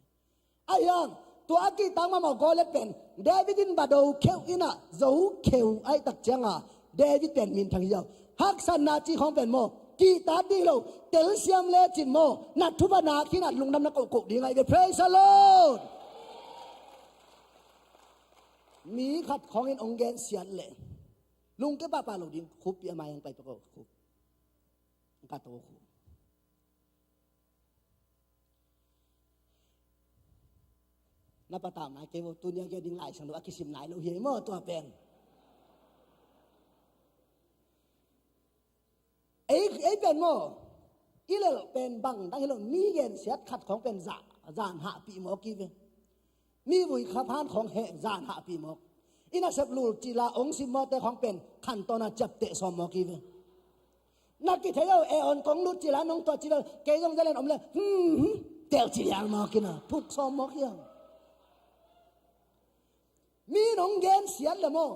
A hiang tua a kihtak mahmah Goliat pen David in ba do kheuh inah zo kheuh aihtak cianga David pen minthang hiau. Haksatna ci khawng pen maw kihtak dih lo telsiam lecin maw na thuba nak hinah lungdam na kohkoh ding ai ve. Praise the Lord. Mi khat khawngin ong gensiat leh lungke pahpah lo ding. Khup pi a mai ang pai peko khup. ka to khu. Na patau nai kei vo, tuni a gen ding Lai Siangtho a kisim nai lo hi ei maw tua pen. Ei, ei pen maw, i lel pen bang dang hi lo, mi gensiat khat khawng pen za, zan hahpih mawk hi ve. Mi vui kha phan khawng heh zan hahpih mawk. I nasep lul cila ong simmawhte khawng pen khantawn a ciapteh sawm mawk hi ve. Na kithei o, e on kong lut cila nong tuah cila kei zong zalen om le, hmm, hmm, tel ciliang mawk hi na, thuk sawm mawk hi ang. Mi nong gensiat le maw.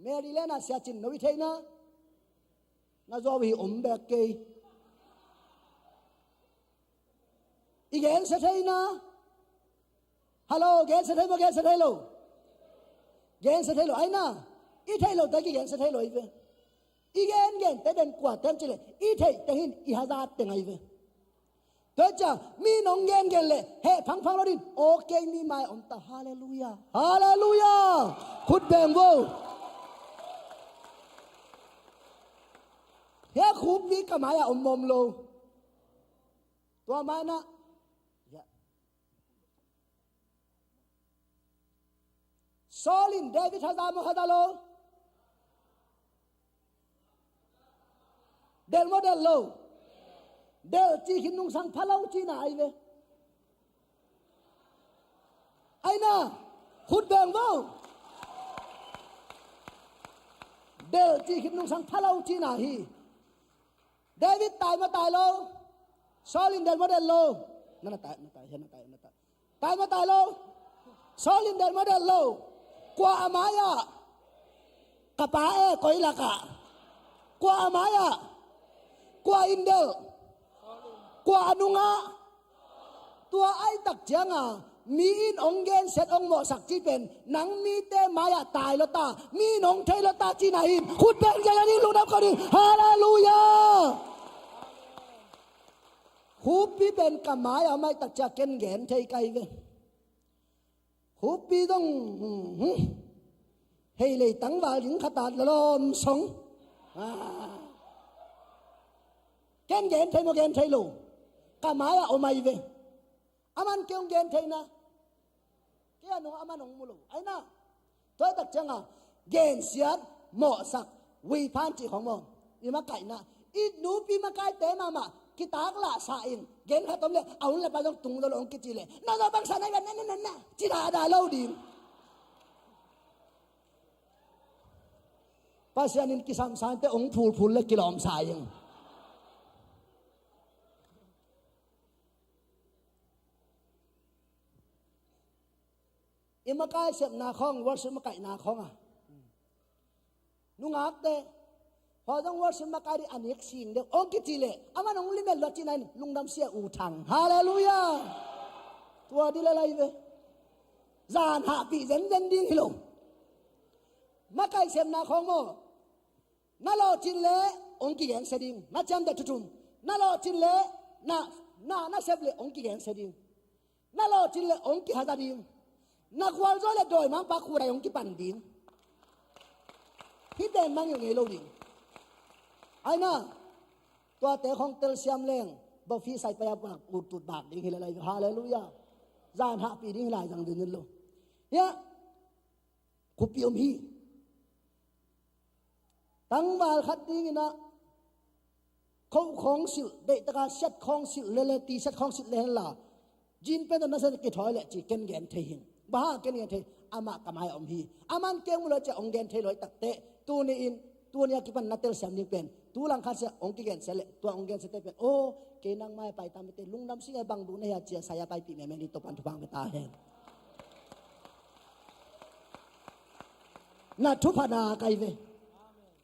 Maryland ah Sia Cin no i theihna, na zuau hi om bek kei. I gensia theihna. Hello, gensia thei maw, gensia thei lo? Gensia thei lo, aina. I thei lo te kigensia thei lo i ve. I gen gen te den kua tem ci le, i theih te hin i hazat te ngai ve. Tua cia mi nong gen gen le heh phangphang lo din. Okay, mi mai om ta. Halleluia. Halleluia. Khut beng vo. He khupi ka mai a om mawm lo. Tua mai na. Ya. Saul in David haza maw, haza lo? Del maw, del lo? Del cih khin nungsang pha lo cihna ai ve. Aina, khut beng vo. Del cih khin nungsang pha lo cihna hi. David tai maw, tai lo? Saul in del maw, del lo? Na, na tai, na tai, na tai, na tai. Tai maw, tai lo? Saul in del maw, del lo? Kua a mai-ah? Ka pa e, koi lakah? Kua a mai-ah? Kua in del? Kua a nungah? Tua ai tak cianga mi in ong gensiat ong mawhsak ci pen nang mite mai-ah tai lo ta, mi in ong thei lo ta cihna hin khut beng ciang in lungdam ko ding. Halleluia. Khupi pen ka mai-ah om ai tak cia ken gen thei kai ve. Khupi dong, hmm, hmm. Hei lei tangval ding khat a lalawm song. Ah. Ken gen thei maw, gen thei lo? Ka mai-ah om ai ve. Aman kei ong gen theihna. Kei a nung aman ong mu lo. Aina. Tua tak cianga gensiat, mawhsak, vuiphan cih khong maw. I makaihna. I nupi makaite mahmah kitak lahsa in gen khat om le a hun le pa zong tung lo lo ong kici le na zo bangsa na i ban na na na na ci dada lo ding. Pasian in kisamsa in te ong phulphul le kilawmsa ing. I makai sepna khawng, worship makaihna khawng a nungakte hua zong worship makai dih a nik sing deuh ong kici leh aman ong limel luat cihna in lungdam sia U Thang. Halleluia. Tua dih le lai ve. Zan hahpih zenzen ding hi lo. Makai sepna khawng maw. Na lawhcin leh ong kigensia ding. Na ciamteh thu thum. Na lawhcin leh na, na, na sep leh ong kigensia ding. Na lawhcin leh ong kihaza ding. Na khualzaw leh dawimangpa khut ah ong kipan ding. Hih pen mang ih ngei lo ding. Aina, tuate khong telsiam leng baw fi sai pai a bak uttut bak ding hi leh lai. Halleluia. Zan hahpih ding hi lai zang ding lo. Hiah khupi om hi. Tangval khat dingin ah khoh khawng silh, deihtaka siat khawng silh lele, ti siat khawng silh le henla jean pant na siat kithawi leh ci ken gen thei hing. Bang hang ken gen thei? Amah ka mai-ah om hi. Aman kei mu lo cia ong gen thei lo hi takteh tuni in, tuni a kipan na telsiam ding pen tu langkhan sia ong kigensia leh tua ong gensiate pen, aw, kei nang mai-ah pai ta mite lungdam sing e, bang duh na hia cia sai-a paipih meme ni, Topan thupha ong pia ta hen. Na thupha na kai ve.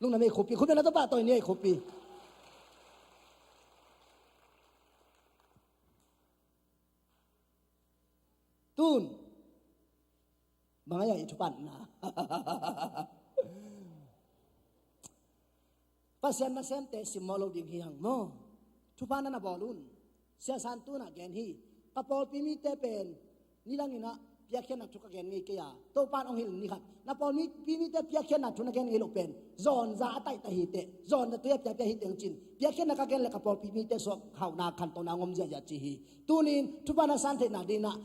Lungdam ei khupi, khupi na Topa tawi ni ei khupi. Tun bang a i thupatna. Pasian nasemte simmawh lo ding hi hang maw. Thupha na na bawl un. Sia San tun ah gen hi. Ka pawlpi mite pen nidangin ah Piakkhiatna thu ka gen ngei kei a, Topan hong hilh ni khat. Na pawlpi mite piakkhiatna thu na gen ngei loh pen zawnza a taihtaih hi teh, zawnza tui a piapia hi teng cin, piakkhiatna ka gen le ka pawlpi mite suak hauhna khantohna ngom ziahziah ci hi. Tunin thupha na san theihna dingin ah,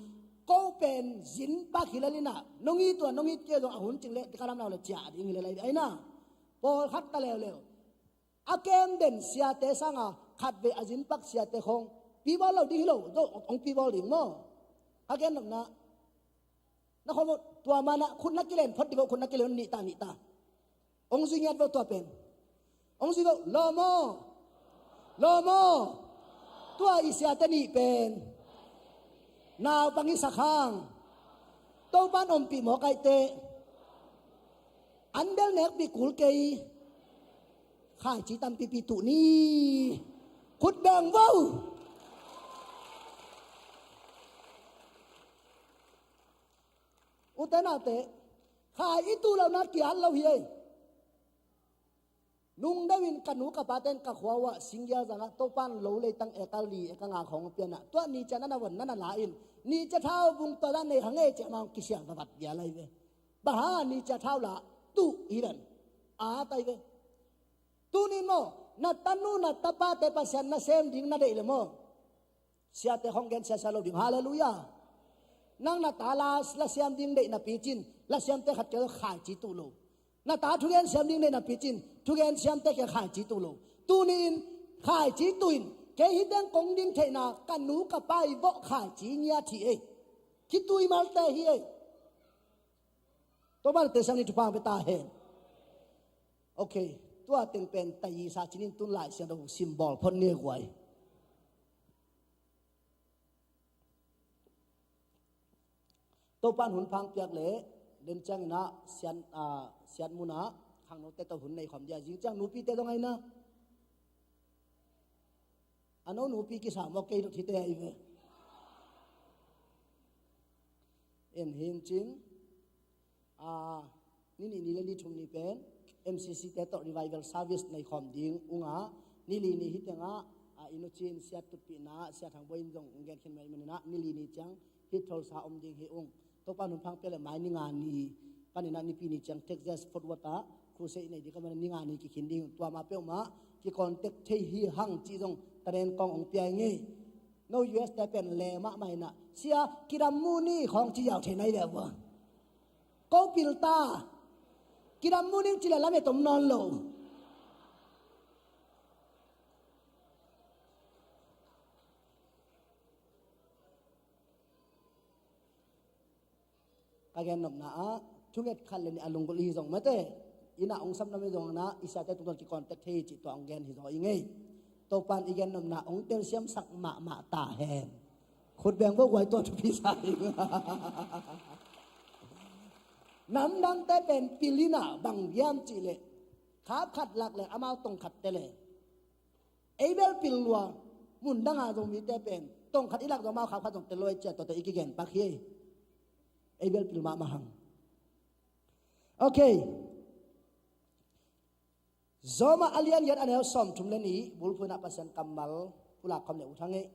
ko pen zin pak hi lel in ah, nong it uh a nong it kei zong a hun cing le ka lamnau le ciah ding hi lel ahi na. Pawlkhat ta leuleu. A kem den siate sanga khatvei a zin pak siate khong pibawl lo ding hi lo, zo hong pibawl ding maw? Ka gen nopna, na khol maw, tua mana khut na kilen phot ding vo, khut na kilen nih ta, nih ta. Hong zui ngiat vo tua pen. Hong zui vo, lo maw? Lo maw? Tua i siate nih pen naupang i sak hang Topan ompih mawk ahih teh, an bel nekpih kul kei. Khaici tampipi tuh ni. Khut beng vo. Ute naute, khai i tuh lohna kiat lo hi ei. Nung deuhin ka nu ka paten ka khua uh ah singgial zangah Topan lo leitang eka li eka nga khawng pianah, tua nicia na na von na na la in, nicia thau bung tua dan nei hang ei, ciah mah hong kisial vavat vial ahi ve. Bang hang nicia thau la tuh hi ven. A tai ve. Tunin maw, na tanu na tapate Pasian na sem ding na deih le maw, siate hong gen siasia lo ding. Halleluiah. Nang na ta la, la siam ding deih napi cin, la siamte khat kiang khaici tuh lo. Na ta thugen siam ding deih napi cin, thugen siamte kiang khaici tuh lo. Tuni-in khaici tuh in, kei hi teng kong ding theihna, ka nu ka pa i vawh khaici ngiat hi ei. Khitui malte hi ei. Topan te siam ni thupha pia ta hen. Ok, tua teng pen taisa cinin tun Lai Siangtho symbol phot ni guai. Topan hun phang piak le, den ciangin ah siat, ah, siat munah khangnote tawh hun nei khawm dia, zing ciang nupite dong aina. A no nupi kisa mawk kei dot hite ahi ve. En hin cin, a, ni nih ni le ni thum ni pen M C C te tawh revival service nei khawm ding ung a, ni li ni hi tengah, a, i nu cin siat tutpihna, siat hang buai in zong gen khin mai maninah, ni li ni ciang hih tholsa om ding hi ung. Topa nunphang pia le mai ni nga ni paninah nipi ni ciang Texas Fort Worth ah crusade nei ding ka mana ni nga ni kikhin ding, tua ma peuhmah kicontact thei hi hang cih zong ka nen kong ong pia ngei. No U S te pen le mahmah inah sia kidam mu ni khawng ci yau thei nai le vua. Ko pil ta. Kidam mu ning ci le lamet om nawn lo. Ka gen nopna ah thunget khat le nih a lunggulh hi zong mate, inah ong sam nam hi zong inah i siate tungtawn kicontact thei cih tua ong gen hi zaw i ngei. Topan i gen nopna ong telsiamsak mahmah ta hen. Khut beng bo guai tua thupi sa hi. Namdangte pen pil inah bang diam cih leh khap khat lak le amau tong khat te le ei bel pil lua, mun danga Zomite pen tong khat i lak zong amau khap khat zong te lua i ciah tuate i kigen pak hi. Ei bel pil mahmah hang. Ok. Roma a lian giat a neu sawmthum le nih bulphuh inah Pasian kammal pulak khawm le uh thang ei.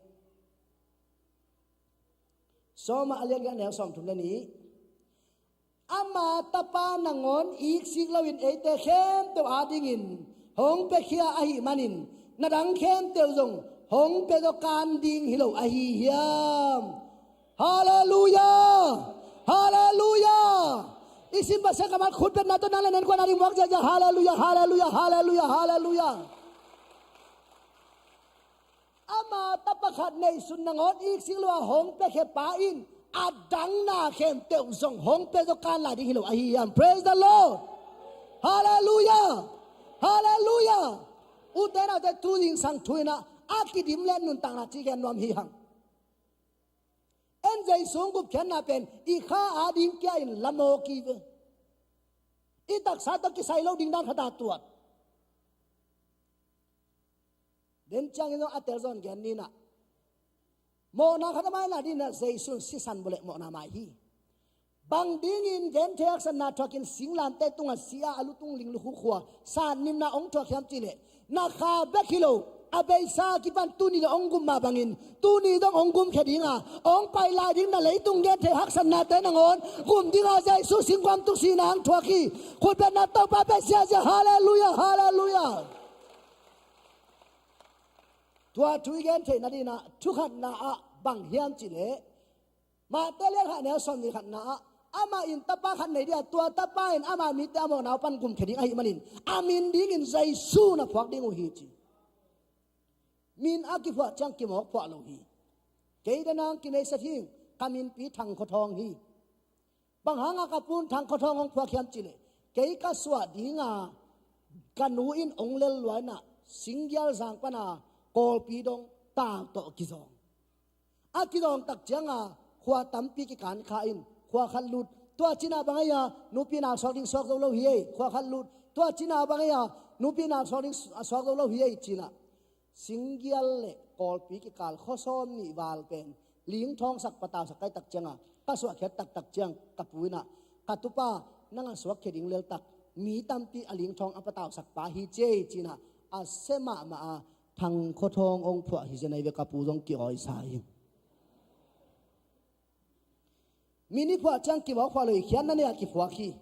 Roma a lian giat a neu sawmthum le nih. Ama tapa nangawn iksik loin eite khempeuh adingin hong piakhia ahih manin na dang khempeuh zong hong pia zaw kan ding hi lo ahi hiam? Halleluiah! Halleluiah! I sim Pasian kammal khut betna tawh nang le nen kuan a ding muak ziahziah. Halleluiah! Halleluiah! Halleluiah! Halleluiah! Ama tapa khat neihsun nangawn iksik lo a hong piakhia pa in a dang na khempeuh zong hong pia zaw kan lai ding hi lo ahi hiam? Praise the Lord! Halleluiah! Halleluiah! Ute naute, tu zingsang thu inah a kidim le nuntakna ci gen nuam hi hang. En Jesu gupkhiatna pen i kha ading kia in lamawk hi ve. I taksa tawh kisai lo ding dan khat a tuat. Den ciangin zong a telzawn gen ninah mawhna khat a mai lai dinah Jesu in sisan bawleh mawhna mai hi. Bang dingin genthei haksatna thuakin singlamteh tungah si a, a lutung ling lukhukhua satnimna hong thuak hiam cihleh na kha bek hi lo, A beisa kipan tuni dong hong gum mah bangin, tuni dong hong gumkhia dinga, hong pai lai ding na leitung genthei haksatnate nangawn gum dinga Jesu singkuang tuk sihna hong thuak hi. Khutbetna Topa pia ziazia. Halleluiah, halleluiah. Tua thu i gen theihna dinah thukhatna ah bang hiam cihleh, Mate lian khat neu sawm nih khatna ah, amah in tapa khat nei dia, tua tapa in ama mite a mawhna uh pan gumkhia ding ahih manin, a min dingin Jesu na phuak ding uh hi ci. Min a kiphuah ciang kimawk phuah lo hi. Kei denang kimeisa thing, ka minpi Thang Khua Thawng hi. Bang hanga ka pu'n Thang Khua Thawng hong phuak hiam cihleh, kei ka suah dinga ka nu in hong lel luainah Singgial zang pana Kawlpi dong tau tawh kizawng. A kizawng tak cianga khua tampi kikankha in khua khat lut. Tua cinah bang aia nupi nak suak ding suak zo lo hi ei, khua khat lut. Tua cinah bang aia nupi nak suak ding suak zo lo hi ei cinah, Singgial le Kawlpi kikal khua sawm nih val pen lingthawngsak patausak kai tak cianga ka suahkhiat taktak ciang ka pu inah, ka tupa, nang a suakkhia ding leltak mi tampi a lingthawng a patausak pa hi ci ei cinah, a sia mahmah a Thang Khua Thawng hong phuah hi zen ahi ve, ka pu zong ki-awisa hi. Min i phuah ciang kimawk phuah lo hi, khiatna nei-ah kiphuak hi.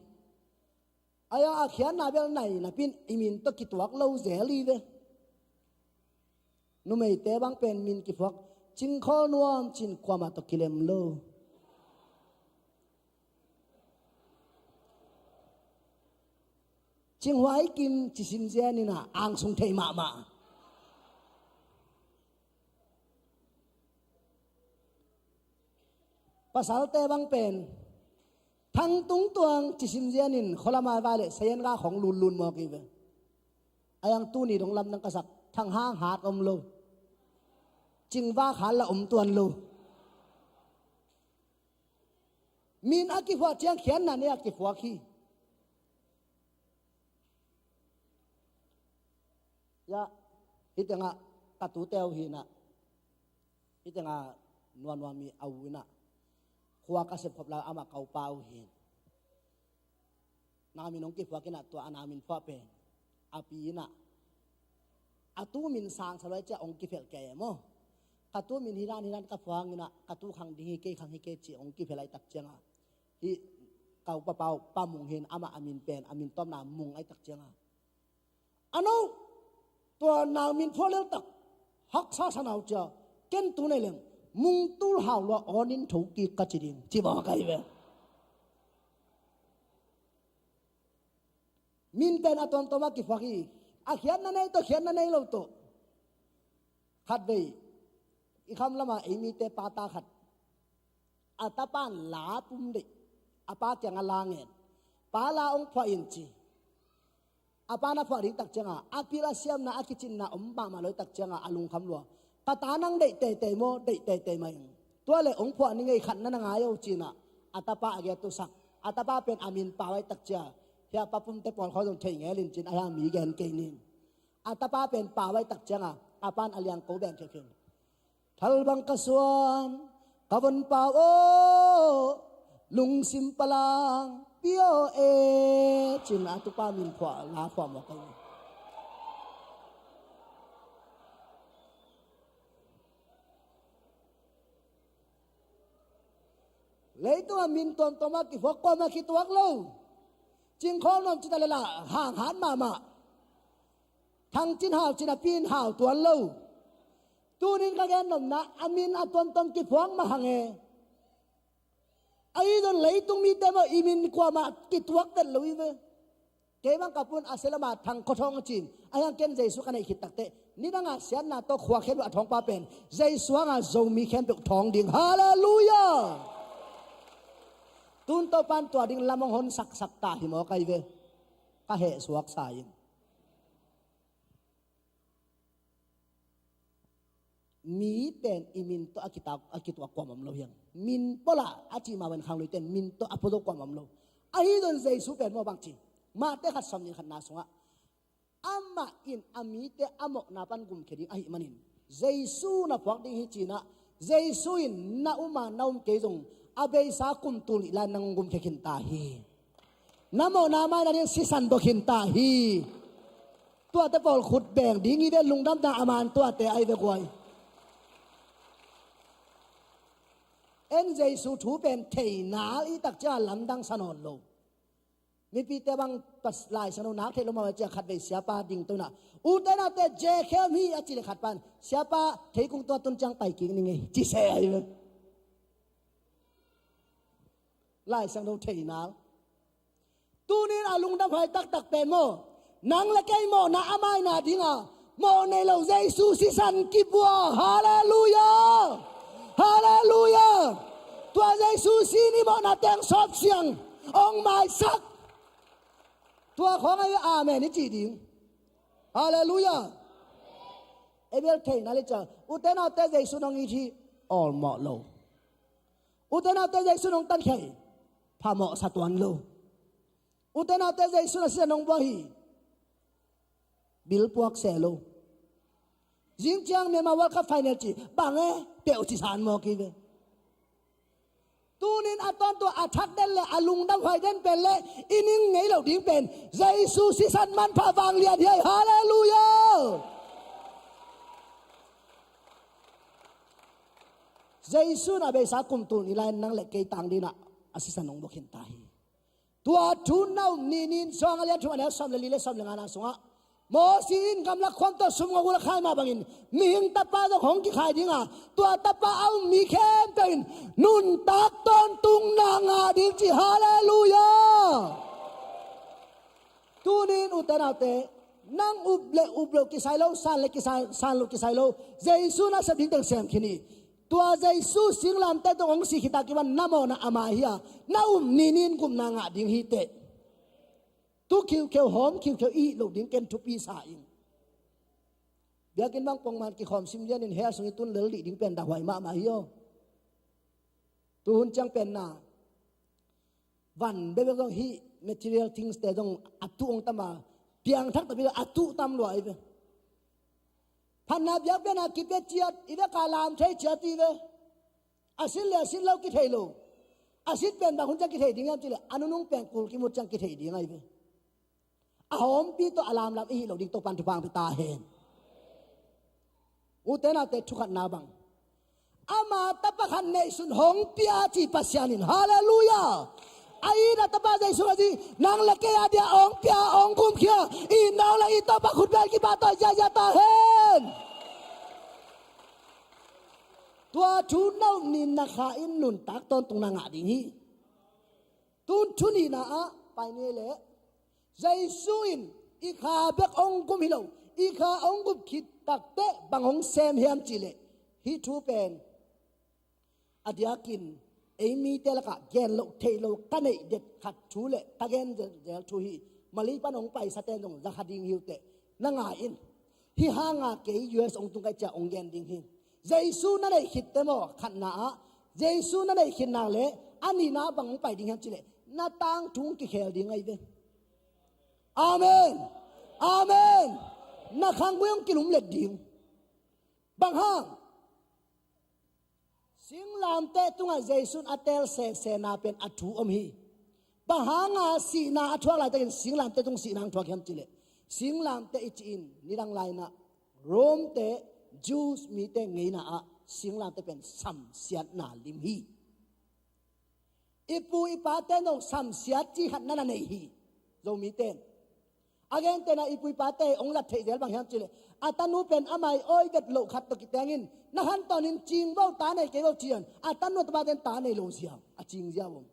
Aia a khiatna bel nai napin i min tawh kituak lo zel hi ve. Numeite bang pen min kiphuak, Cingkhawl Nuam cin kuamah tawh kilem lo. Cinghuai Kim ci sim zianinah angsung thei mahmah. Pasalte bang pen Thang Tung Tuang ci sim zianin khualama vai le sayan ga khong lunlun mawk hi ve. Aiang tuni dong lamdang ka sak, Thang Hang Hat om lo. Cingva Khat la om tuan lo. Min a kiphuah ciang khiatna nei-ah kiphuak hi. Ya, hih tengah ka tute uh hinah, hih tengah nuanuami a u inah, khua ka sepkhop lai amah ka upa uh hin. Nau min hong kiphuak inah tua a nau min phuah pen a pi inah, a tu min sangsa luai ciah hong kiphelh kei e maw. Ka tu min hidan hidan ka phuang inah, ka tu khang ding hi kei, khang hi kei ci hong kiphelh ai tak cianga, hih ka upa pa uh Pa Mung hin amah a min pen, a min tawpna Mung ai tak cianga, a no, tua nau min phuah leltak haksa sa nau cia, ken tu nei leng Mung Tul Hau lua awnin thokik ka ci ding ci bawk ahi ve. Min pen a tuamtuam a kiphuak hi. A khiatna nei tawh, khiatna nei lo tawh. Khatvei i kham lama ei mite pata khat, a tapa'n la pum deih, a pa kiangah la ngen, pa la hong phuah in ci. A pa na phuah ding tak cianga a pil a siamna, a kicinna om mahmah lo tak cianga a lungkham lua. Ka ta nang deih teitei maw, deih teitei mah ing. Tua le hong phuah ni ngei, khatna na ngai o cinah a tapa a giat uh sak. A tapa pen a min pau ai tak cia, hia Pa Pumte pawl khawng zong thei ngel in cin, a hia mi gen kei ning. A tapa pen pau ai tak cianga a pa'n a liangko beng khiakhia. Thalbang ka suan, ka von pau aw, lungsim palang pia aw e, cin a tupa min phuah, la phuah mawk ahi. Leitungah min tuamtuam a kiphuak, kuamah kituak lo. Cingkhawl Nuam cita le la hang hat mahmah. Thang Cin Hau cin a pi in hau tuan lo. Tunin ka gen nopna, a min a tuamtuam kiphuak mah hang e. Ahi zong leitung mite maw, i min kuamah kituak vet lo hi ve. Kei bang ka pu'n a sia lama Thang Khua Thawng a cin, a hiang ken Jesu ka neih khit takteh, nidanga siatna tawh khua khen uh a thawngpa pen Jesu hanga Zomi khempeuh thawng ding. Halleluiah. Tun Topa'n tua ding lam hong hon saksak ta hi mawk ahi ve. Ka heh suaksa in. Mi pen i min tawh a kituak, a kituak kuamah om lo hiang. Min pua la a ci mah bangin khangluite in min tawh a pua zo kuamah om lo. Ahi zong Jesu pen maw bang ci, Mate khat sawm nih khatna sungah, amah in a mite a mawhna pan gumkhia ding ahih manin Jesu na phuak ding hi cinah, Jesu in na um a na um kei zong a beisa kum tul nih lai nang gumkhia khin ta hi. Na mawhna mai nading sisan bua khin ta hi. Tuate pawl khut beng ding hi ve, lungdamna a man tuate ahi ve guai. En Jesu thu pen theinal i tak ciang a lamdang sa nawn lo. Mipite bang Laisiangtho nak theih lo mah ciang khatvei siapa ding to inah, ute naute, J K M hi a cih leh khat pan, siapa, theikung tua tun ciang pai kik ning ei, ci se ahi ve. Laisiangtho theinal. Tunin a lungdam huai taktak pen maw, nang le kei mawhna a maina dinga mawh nei lo Jesu sisan kipua. Halleluiah. Halleluiah. Tua Jesu si ni mawhna teng sawp siang ong maisak. Tua khawng ahi amen i cih ding. Halleluiah. Abel theinal i ciang, ute naute, Jesu nong it hi, awlmawh lo. Ute naute, Jesu nong tankhia hi, phamawh sa tuan lo. Ute naute, Jesu na sisan nong buak hi, bil puak se lo. Zing ciang Myanmar World Cup final ci bang e, peuh ci san mawk hi ve. Tunin a tawntung a thak den le a lungdam huai den pen le i ning ngei lo ding pen Jesu sisan manpha vanglian hi ai. Halleluiah. Jesu na beisa kum tul ni lai nang le kei tang dinah a sisan nong buak khin ta hi. Tua thu na um ni nin Sawng a lian thum a neu sawm le li le sawm le ngana sungah Mosi in gamlak khuam tawh sumngo gula khai mah bangin mihing tapa zong hong kikhai dinga, tua tapa a um mi khempeuh in nuntak tawntungna ngah ding ci. Halleluiah. Tunin ute naute, nang up le up loh kisai lo, san le kisai, san loh kisai lo, Jesu na sep ding teng sem khin hi. Tua Jesu singlamteh tawh hong sih khit a kipan na mawhna ama hi a, na um ni nin gupna ngah ding hi teh. Tu khiukheu hawm khiukheu i hih loh ding ken thupi sa ing. Biakinn bang pongman kikhawm sim lianin hell sung i tun lel dih ding pen dahhuai mahmah hi aw. Tuhun ciang pen na van bebek zong hih material things te zong a tuh hong tam a, piangthak tapi a tuh tam lua i ve. Phatna biakpiakna kipia ciat i vek a lam thei ciat i ve. A sit le a sit lo kithei lo. A sit pen bang hun ciang kithei ding hiam cih leh a nunung pen kul kimut ciang kithei ding ahi ve. A hawmpi tawh a lamlam i hih loh ding Topan thupha hong pia ta hen. Ute naute, thukhatna bang, ama tapa khat neihsun hong pia ci Pasian in. Halleluiah. A it a tapa Jesu a ci, nang le kei a dia hong pia, hong gumkhia i nau le i tapa khut bel kipahtawi ziahziah ta hen. Tua thu na um ni na kha in nuntak tawntungna ngah ding hi. Tun thu nihna ah pai ni leh, Jesu in i kha bek hong gum hi lo, i kha hong gum khit takteh bang hong sem hiam cih leh, hih thu pen a diakin ei mite lakah gen loh theih loh ka neih det khat thu le ka gen zel thu hi. Malay pan hong paisate in zong za kha ding hi uh teh, na ngai in. Hih hanga kei U S hong tung ka hih ciang hong gen ding hi. Jesu na neih khitte maw, khatna ah, Jesu na neih khit nak leh a nihna ah bang hong pai ding hiam cih leh, na tangthu hong kikhel ding ahi ve. Amen. Amen. Na khanggui hong kilumlet ding. Bang hang? Singlamteh tungah Jesu in a teel sesena pen a thu om hi. Bang hanga sihna a thuak laitakin singlamteh tung sihna hong thuak hiam cih leh, singlamteh i cih in nidang lai-in ah Rome-te, Jews mite ngeina ah singlamteh pen samsiatna lim hi. I pu i pate in zong samsiat cih khat na na nei hi, Zomite in. A gentehna i pu i pate hong zat theih zel bang hiam cih leh, a tanu pen a mai awi vet loh khat tawh kiteng in, na khan tawnin cing vo, ta nei kei vo ci-in a tanu a tapate in ta nei lo ziau, a cing ziau om.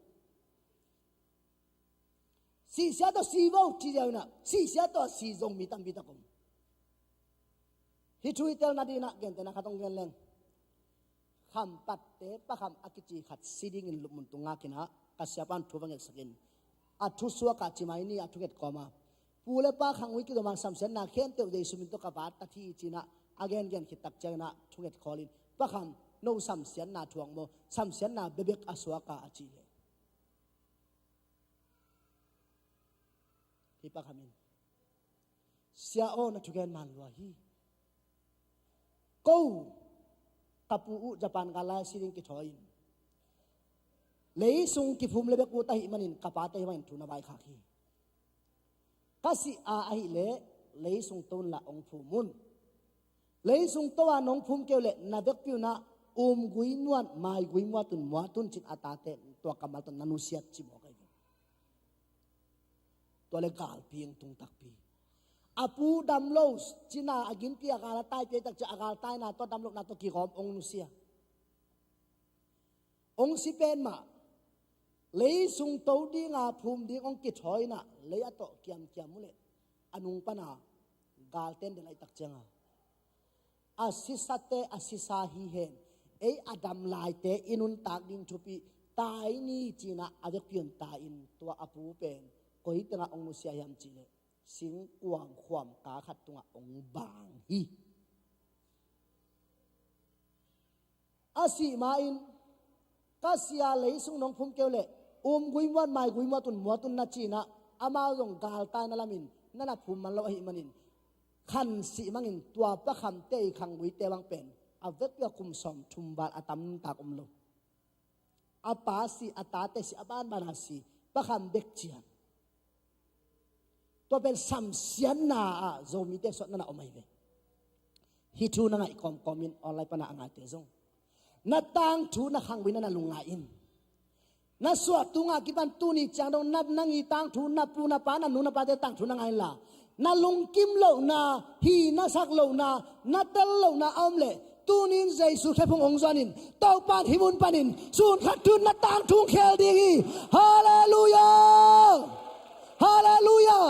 Sihsia tawh si vo ci ziau in ah, sihsia tawh a si Zomi tampi tak om. Hih thu i telna dingin ah gentehna khat hong gen leng. Khampatte pakham a kici khat si dingin lupmun tung ngak in ah, ka siapa in thu va ngetsak in, a thu suak ah ci mai ni, a thunget kawm a, pu le pa khanggui kizom a samsiatna khempeuh Jesu min tawh ka vat ta hi ci-in ah, a gengen khit tak ciangin ah thunget khawl in, pakham, no samsiatna thuak maw, samsiatna bebek a suak a, a cih leh, hih pakham in, Sia aw, na thugen man lua hi. Ko, ka pu uh Japan gal lai-a si ding kithawi in, lei sung kiphum le bek ut ahih manin ka pate ahih manin thu na vaikhak hi. Ka sih a ahih leh Leisung to unla hong phum un. Leisung to a nong phum kei uh leh na vekpi unah um gui muat, mai gui muat un, muat un, ci-in a tate tua kammal tawh na nusiat ci mawk ahi ve. Tua leh galpi hong tung takpi. A pu dam lo, cina a ginpi a gal a tai pia tak ciang a galtaina tawh dam lohna tawh kigawm hong nusia. Hong si pen mah, leisung to dinga phum ding hong kithawi inah lei a tawh kiamkiam uh leh a nung pana galten de laih tak cianga a sisate a sisa hi hen, ei a dam laite i nuntak ding thupi tai ni, ci-inah a vekpi un tai-in tua a pu pen koi tengah hong nusia hiam cih leh singkuang khuamka khat tungah hong bang hi. A sih ma-in, ka sia, leisung nong phum kei uh leh um gui muat, mai gui muat un, muat un, na ci-inah amau zong galtaina lamin na na phum man lo ahih manin khan sih mangin tua Pa Khamte i khangguite bang pen a vekpi a kum sawmthum val a tamtak om lo. A pa si, a tate si, a banbana si, Pa Kham bek cian. Tua pen samsiatna ah Zomite suahna na om ahi ve. Hih thu na ngaih kawmkawm in online pana a ngaite zong na tangthu, na khangguina na lungngai in. Na suah tunga kipan tuni ciang dong na, nang i tangthu, na pu na pa, na nu na pate tangthu na ngai inla, na lungkim lohna, hi na sak lohna, na tel lohna a om leh, tunin Jesu khephung hong zuanin Topan hih mun panin sun khat thu-in na tangthu hong khel ding hi. Halleluiah! Halleluiah!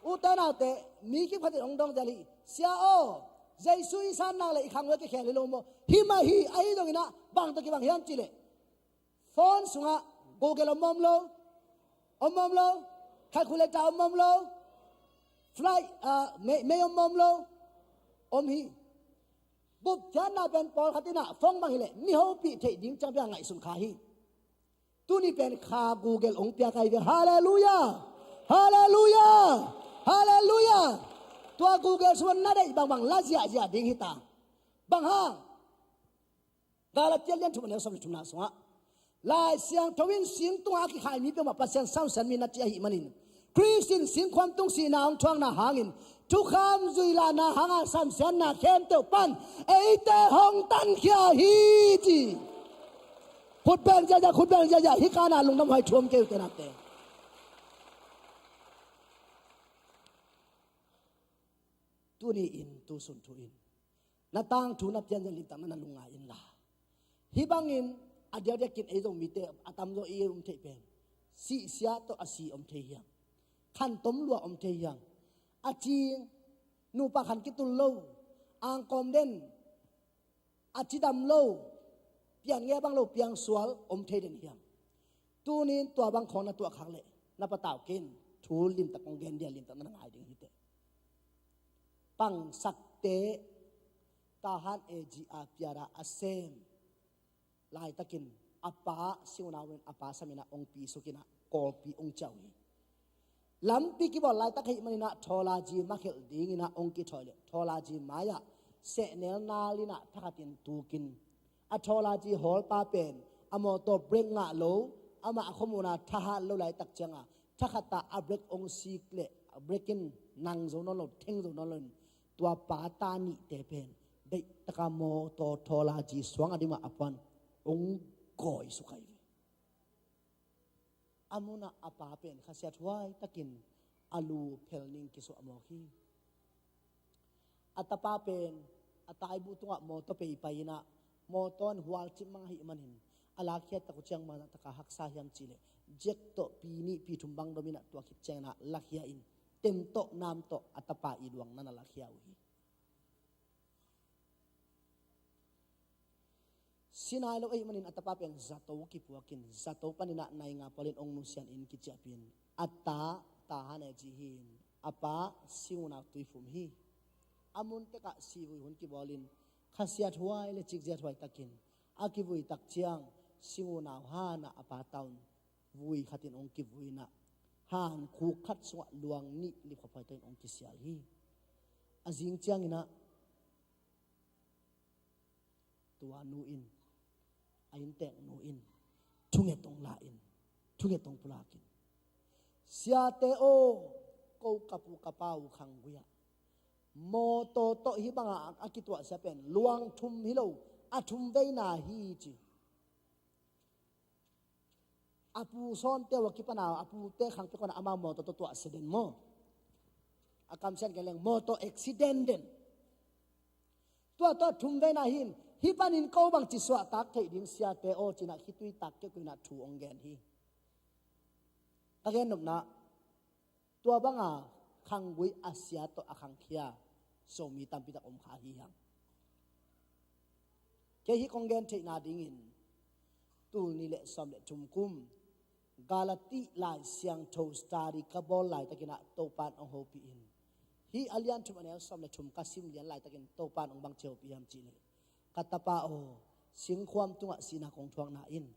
Ute naute, mi kip khatin hong dong zel hi. Sia aw, Jesu i san nak leh i khangguai kikhel hi lo maw? Hi mah hi, ahi zonginah bang tawh kibang hiam cih leh phone sungah Google om om lo? Om om lo? Calculator om om lo? Flight, ah, mei, mei om om lo? Om hi. Gupkhiatna pen pawlkhat inah phone bang hileh mi hopih theih ding ciang bia ngaihsun kha hi. Tuni pen kha Google hong piak ahi ve. Halleluiah! Halleluiah! Halleluiah! Tua Google sungah na deih bangbang la ziahziah ding hita. Bang hang? Galati a lian thum a neu sawm le thumna sungah Lai Siangtho in sing tungah a kikhai mi peuhmah Pasian samsiat mi na ci ahih manin, Khrist in singkhuam tung sihna hong thuakna hangin thukham zuih lahna hanga samsiatna khempeuh pan eite hong tankhia hi, ci. Khut beng ziahziah, khut beng ziahziah, hih kana lungdam huai thuam kei uh tenate. Tuni in, tu sun thu in na tangthu na pianzia limtak na na lungngai inla. Hih bangin a diakdiakin ei Zomite a tamzaw i um theih pen sihsia tawh a si om thei hiam? Khantom lua om thei hiam? A cing, nupa khan kitul lo, angkawm den, a cidam lo, pianngei a bang lo piangsual om thei den hiam? Tunin tua bang khawng na tuahkhak leh na patau kei in, thu limtak kong gen dia, limtak na na ngai ding hi teh. Pangsakte, Tahan A G a piara a sem laitakin a pa sing unau in a pa saminah hong pi sukinah Kawlpi hong ciah uh hi. Lampi kibawl laitak ahih maninah thawlaji makhelh dinginah hong kithawi leh thawlaji mai-ah sehnel nalinah thakhatin tukin, a thawlaji hawlpa pen a mawtaw brake ngah lo, amah a khuamunah thahat lo laitak cianga thakhatah a brake hong sik leh a brake in nang zo nawn lo, theng zo nawn lo in, tua pa ta nihte pen deihtaka mawtaw thawlaji suang a dimah a puan hong gawisuk ahi ve. A munah a pa pen khasiat huaitakin a lu phelning kisuah mawk hi. A tapa pen a taibu tungah mawtaw peipai inah mawtaw in hualcip mang ahih manin a lakkhiat tak uh ciang bangzah taka haksa hiam cihleh, jack tawh pi nih pi thum bang dominah tua khit cianginah lakhia in, tem tawh nam tawh a tapa i luang nan a lakhia uh hi. Sinai lo ahih manin a tapa pen zato kipuakin, zato paninah nai nga palin hong nusianin kiciahpih in, a ta, Tahan A G hi-in, a pa sing unau tuiphum hi. A mun tekah sivui hun kibawlin, khasiat huai le cikziat huaitakin a kivui tak ciang sing unau hanah a pa ta un vui khatin hong kivui inah han khuk khat sungah luang nih lipkhaphuaitakin hong kisial hi. A zing cianginah tua nu in, a innteknu in thunget hong la in, thunget hong pulak in, siate aw, ko ka pu ka pa uh khanggui ah mawtaw tawh hih bangah a kituahsia pen luang thum hi lo, a thum veina hi ci. A pu sawmte uh a kipan a, a pute khang pek un a, amau mawtaw tawh tuahsia den maw? A kamsiat gen leng mawtaw accident den. Tua tawh thum veina hi in, hih panin ko bangci suahtak theih ding siate aw ci-in ah khitui tak keu keu in ah thu hong gen hi. Ka gen nopna, tua banga khanggui a sia tawh a khangkhia Zomi tampi tak om kha hi hang. Kei hih kong gen theihna dingin tul nih le sawm le thum kum Galati Lai Siangtho study ka bawl laitakin ah Topa'n hong hopih in, hih a lian thum a neu sawm le thum ka sim lian laitakin Topa'n hong bangci hopih hiam cih leh, ka tapa aw, singkhuam tungah sihna kong thuakna in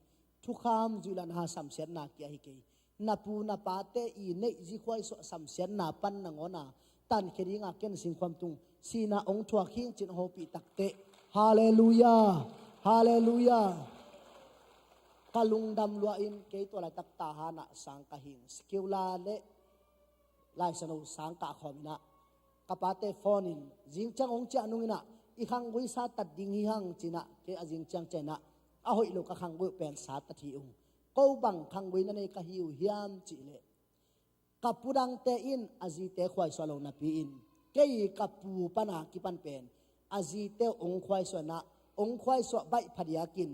thukham zuih lah na samsiatna kia hi kei. Na pu na pate i neih zi khuaisuah samsiatna pan nangawn a tankhia dinga ken singkhuam tung sihna hong thuak hi ing ci-in hong hopih takteh, halleluiah, halleluiah. Ka lungdam lua in kei tua laitak Tahan ah sang ka hi ing, secular le Lai Siangtho sang kah khawm in ah, ka pate phone in zingciang hong ciah nung in ah, i khanggui sa tat ding hi hang ci-in ah, kei a zingciang ciah in ah, a hoih lo ka khanggui uh pen sa tat hi ung. Ko bang khanggui na nei ka hi uh hiam cih leh, ka pu dangte in a zite khuaisuah lo napi in, kei ka pu pan a kipan pen a zite uh hong khuaisuah in ah, hong khuaisuah baih phadiakin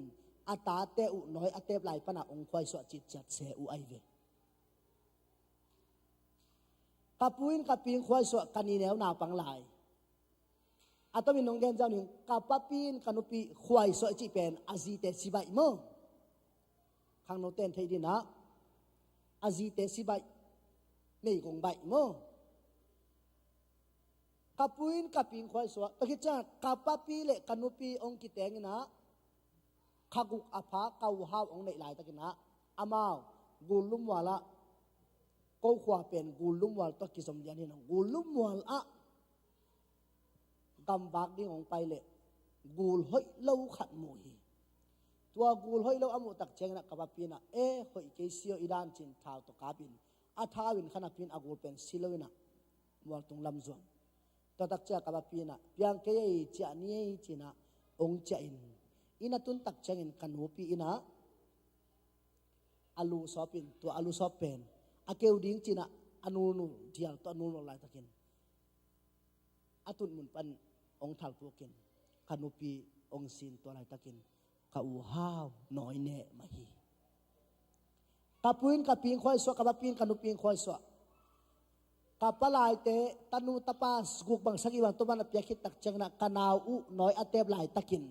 a tate uh nawi a tep lai pan a hong khuaisuah citciat se uh ahi ve. Ka pu in ka pi hong khuaisuah, ka ni neu naupang lai. A tomin nong gen zau ning, ka papi in ka nupi khuaisuah i cih pen a zite si baih maw? Khangnote in thei ding in ah, a zite si baih, meigong baih maw? Ka pu in ka pi hong khuaisuah, tua khit ciang ka papi le ka nupi hong kiteng in ah, kha guk a pha ka u Hau hong neih laitakin ah, amau Gullum mual ah, ko khua pen Gullum mual tawh kizom lian hi in ah, Gullum mual ah gamvak ding hong pai leh gul hoih lo khat mu hi. Tua gul hoih lo a muh tak ciangin ah ka papi in ah, e, hoih kei si aw, i dan ci-in thau tawh kap in, a thau in kha napi in a gul pen si lo in ah mual tung lam zuan. Tua tak ciang ka papi in ah, piang kei ei, ciah ni ei ci-in ah hong ciah in, inn a tun tak ciangin ka nupi in ah a lu sawp in, tua a lu sawp pen a keu ding ci-in ah a nulnul, dial tawh a nulnul laitakin a tun mun pan hong thalpuk in, ka nupi hong si in, tua laitakin ka u Hau nawi neh mah hi. Ka pu in ka pi hong khuaisuah, ka papi in ka nupi hong khuaisuah. Ka palaite tanu tapa guk bang sagih bang tua bang a piak khit tak ciangin ah ka nau uh nawi a tep laitakin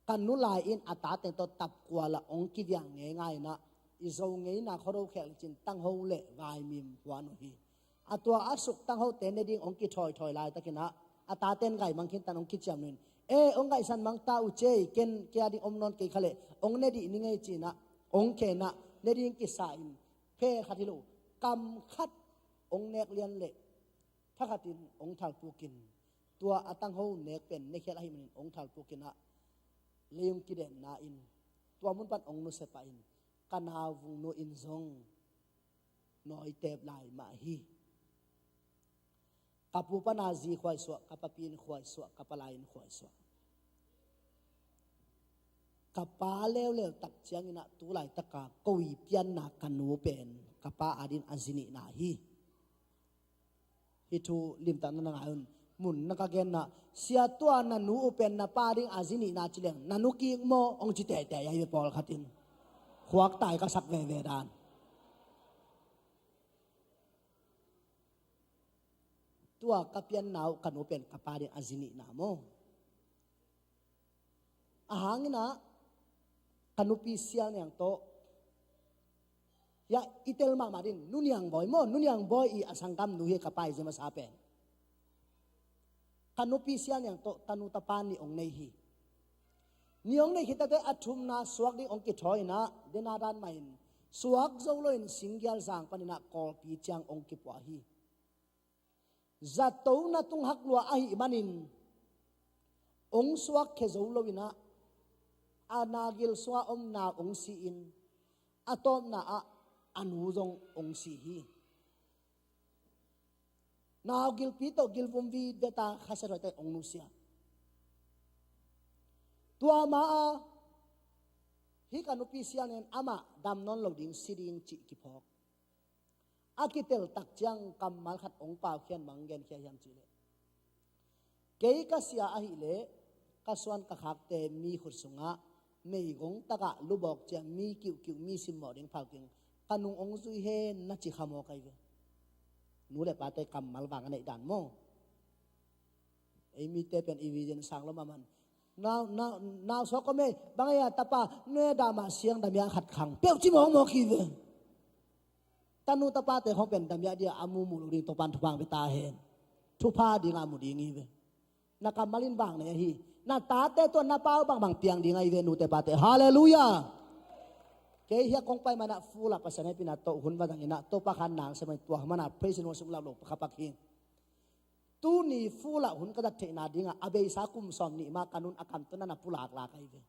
ka nu lai in a tate tawh tapkual ah hong kiviang ngeingai in ah, i Zo ngeina khuado khek le cin tangho le vaimim huan uh hi. A tua a suk tanghote ne ding hong kithawithawi laitakin ah, a taten gaimang khin tan hong kiciam nuin, e, hong gaihsan mang ta uh cei, ken kei a ding om nawn kei kha leh hong ne dih ni ngei ci-in ah hong khen ah, ne ding kisa in, phe khat hi lo, kam khat hong nek lian leh thakhatin hong thalpuk in, tua a tangho nek pen nekhial ahih manin hong thalpuk in ah, lei hong kidenna in, tua mun pan hong nusia pah in, ka nauvung nu in zong nawi tep lai mah hi. Ka pu pan a zi khuaisuah, ka papi in khuaisuah, ka palai in khuaisuah. Ka pa leuleu tak ciangin ah tu laitaka ko i pianna ka nu pen ka pa adin a zi nihna hi. Hih thu limtak na na ngai un. Mun na ka genna, sia, tua na nu uh pen na pa ding a zi nihna ci leng, na nu kik maw, hong ci teitei ahi ve pawlkhat in. Khuaktai ka sak veve dan. Tua ka pianna uh ka nu pen ka pa ding a zi nihna maw? A hangin ah ka nupi Sial Niang tawh, ya, i tel mahmah ding, Nu Niang Bawi maw, Nu Niang Bawi i a sanggamnu hi, ka pa i zi masa pen. Ka nupi Sial Niang tawh tanu tapa nih hong nei hi. Nih hong nei khit takte a thumna suak ding hong kithawi in ah, dena dan mah in suak zo loin Singgial Zang panin ah Kawlpi ciang hong kipuah hi. Zato na tung hak lua ahih manin hong suak khia zo loin ah, a nagil sungah om nau hong si in, a tawpna ah a nu zong hong si hi. Nau gilpi tawh gilvum vive ta, khasiathuai tawh ong nusia. Tua ma a, hih ka nupi sial nen amah dam nawn lo ding, si ding cih kiphawk. A kitel tak ciang kammal khat ong paukhia in bang genkhia hiam cih leh, kei ka sia ahih leh ka suan ka khakte mi khut sungah meigong takah lubawk ciang mi kiuhkiuh, mi simmawh ding phal keng, ka nung ong zui hen na ci kha maw kai ve. Nu le pate kammal vang a neih dan maw. Ei mite pen i vision sang lo mahmah. Nau, nau, nau sawk om ei, bang ei a tapa, nue dama siang damia khat khang peuh ci mawkmawk hi ve. Tanu tapate khong pen damia dia a mumu lo ding, Topan thupha ang pe ta hen. Thupha ding a mu ding hi ve. Na kammal in vang nei ahi. Na tate tua na pau bangbang piang ding ahi ve, nute pate. Halleluiah. Kei hia kong pai mana full a Pasian hehpihna tawh hun va dang ina, Topa khan nang semai tua mana praise and worship lap lo khapak hi. Tuni full a hun ka dat theihna dinga a beisa kum sawm nih ma ka nun a kam tawh na na pulak lak ahi ve.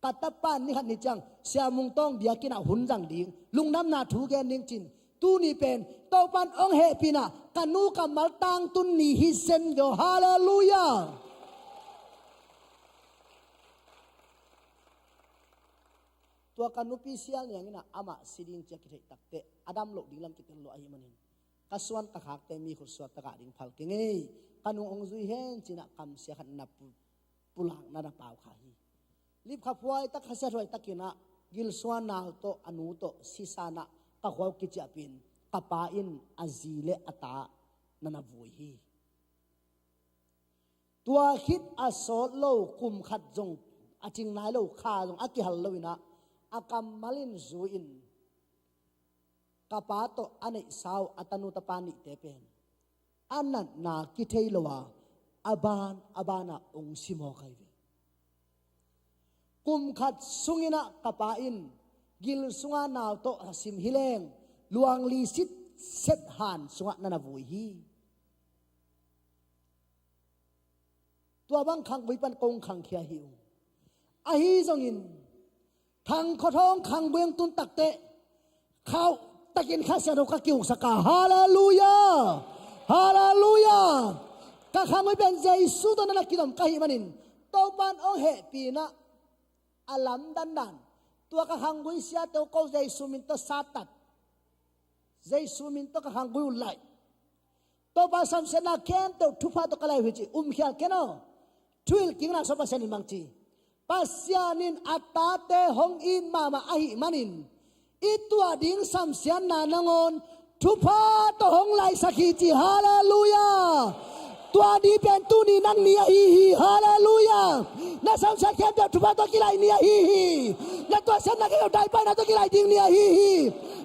Ka tapa ni khat ni ciang Sia Mung Tawng biakinn ah hun zang ding, lungdamna thu gen ding cin, tuni pen Topan ong hehpihna ka nu kammal tangtun ni hi zen veo. Halleluiah. Tua ka nupi sial niang ina amah si ding cia kitheih takteh a dam loh ding lam kitel lo ahi manin, ka suan ka khakte mi khut suak takah ding phal keng ei, ka nung ong zui hen cinah kamsia khat na pu-, pulak na na pau kha hi. Lipkhaphuai tak, khasiathuai takinah gilsuan nau tawh a nu tawh sisanah ka khuau kiciahpin ka pa in a zi le a ta na na vui hi. Tua khit a sawt lo, kum khat zong a cing nai lo, kha zong a kihal lo inah a kammal in zu in ka pa tawh a neihsa uh a tanu tapa nihte pen a natna kithei lo a, a ban a banah ong si mawk ahi ve. Kum khat sunginah ka pa in gil sunga nau tawh a sim hi leng luangli sitset han sungah na na vui hi. Tua bang khanggui pan kong khangkhia hi uh. Ahi zongin thang khuathawng khanggui ang tun takteh khauh takin Kha Siangtho ka kiuksak a. Halleluiah. Halleluiah. Ka khanggui pen Jesu tawh na na kidom ka hih manin Topan ong hehpihna a lamdandan. Tua ka khanggui siate uh ko Jesu min tawh sattat. Jesu min tawh ka khanggui uh laih. Topa samsiatna khempeuh thupha tawh ka laih uh hi ci, umkhial ken aw. Thuhilh kikna sawh Pasian in bang ci. Pasian in a tate hong it mahmah ahih manin i tuah ding samsiatna nangawn thupha tawh hong laihsak hi ci. Halleluiah. Tua ni pen tuni nang ni ahi hi. Halleluiah. Na samsiat khempeuh thupha tawh kilaih ni ahi hi. Na tuahsiatna khempeuh daipaina tawh kilaih ding ni ahi hi.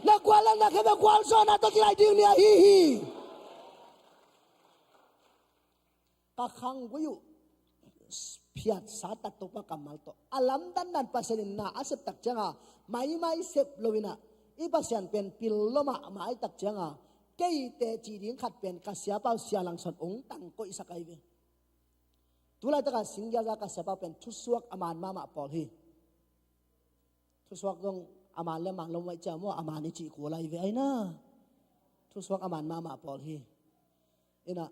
Na guallanna khempeuh gualzawhna tawh kilaih ding ni ahi hi. Ka khanggui uh phiat sattat Topa kammal tawh a lamdandan Pasian in na a sep tak cianga maimai sep lo inah i Pasian pen pil lo mahmah ahih tak cianga kei teci ding khat pen ka siapa uh Sia Lang Suan ong tangkoihsak ahi ve. Tulaitaka singgiaza ka siapa uh pen thusuak a man mahmah pawl hi. Thusuak zong a man le man lo maih cia maw, a man i cih kul ahi ve aina. Thusuak a man mahmah pawl hi. Inah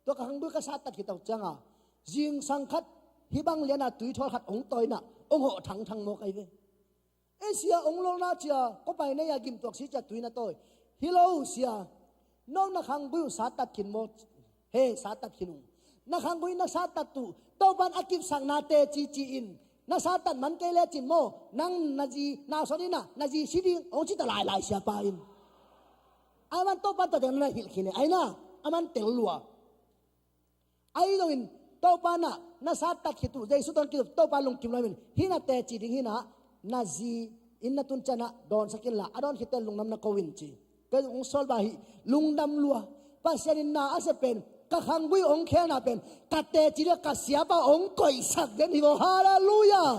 tua ka khanggui ka sattat khit tak cianga zingsang khat hih bang liana tuithawl khat ong tawi inah ong hawh thangthang mawk ahi ve. E sia, ong lolna cia ko pai nei a gimtuak si cia tui na tawi. Hi lo sia. No na khanggui uh sattat khin maw? He, sattat khin ung. Na khanggui na sattat uh Topan a kipsakna teci ci-in na sattat man kei lecin maw, nang na zi na sawt inah na zi si ding ong cita lailai siapa in. A man Topan tua ding na hilh khin e aina. A man tel lua. Ahi zongin Topa na na sattat khit uh Jesu tawh kitup Topa lungkim lo in hih na teci ding hinah na zi in na tun cianah dawnsak inla a dawn khitte lungdam na ko in ci. Kei zong ong sawlba hi. Lungdam lua. Pasian in na a sep pen ka khanggui ong khelna pen ka teci ding ka siapa ong koihsak den hi vaw. Halleluiah.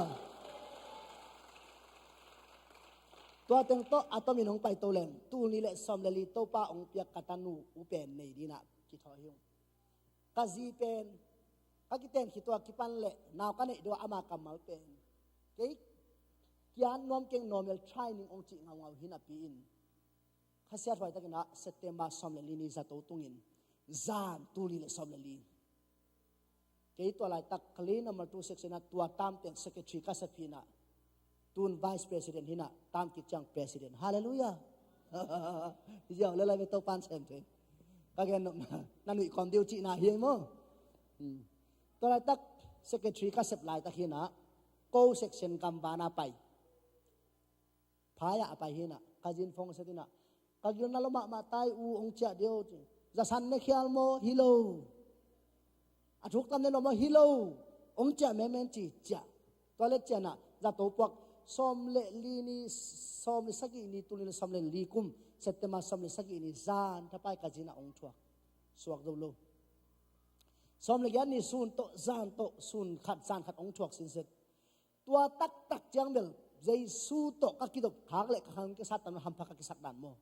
Tua teng tawh a tomin hong paito leng tul nih le sawm le li Topa ong piak ka tanu uh pen nei dinah kithawi hi ung. Ka zi pen ka kiten khit tua kipan le nau ka neih dua ama kammal pen kei kian nuam keng, normal training ong cih ngaungau hi napi in Khasiathuai takin ah September sawm le li ni zato tungin zan tul nih le sawm le li. Kei tua laitak ka li number two section ah tua tam teng secretary ka sep hi in ah, tun vice president hi in ah, tam kik ciang president. Halleluiah. Ziau le lai ve, Topa'n sem thei. Ka gen nopna na nuih kawm ding uh cihna hi maw. Hmm. Tua laitak secretary ka sep laitak hi in ah, ko section gamvana pai. Phai ah a pai hi in ah, ka zi in phone ka set in ah, ka gil na lua mahmah ta hi, u, hong ciah ding o ci. Za san ne khial maw? Hi lo. A thuk tam ne lua maw? Hi lo. Hong ciah menmen ci, ciah. Tua leh ciah in ah zato puak sawm le li ni, sawm le sagih ni, tul nih le sawm le li kum, September sawm le sagih ni zan thapai ka zi in ah hong thuak. Suak zo lo. Sawm le giat ni sun tawh, zan tawh, sun khat, zan khat hong thuak sinset. Tua taktak ciang bel Jesu tawh ka kidop khak leh ka khang kisat tan hampha ka kisak dan maw.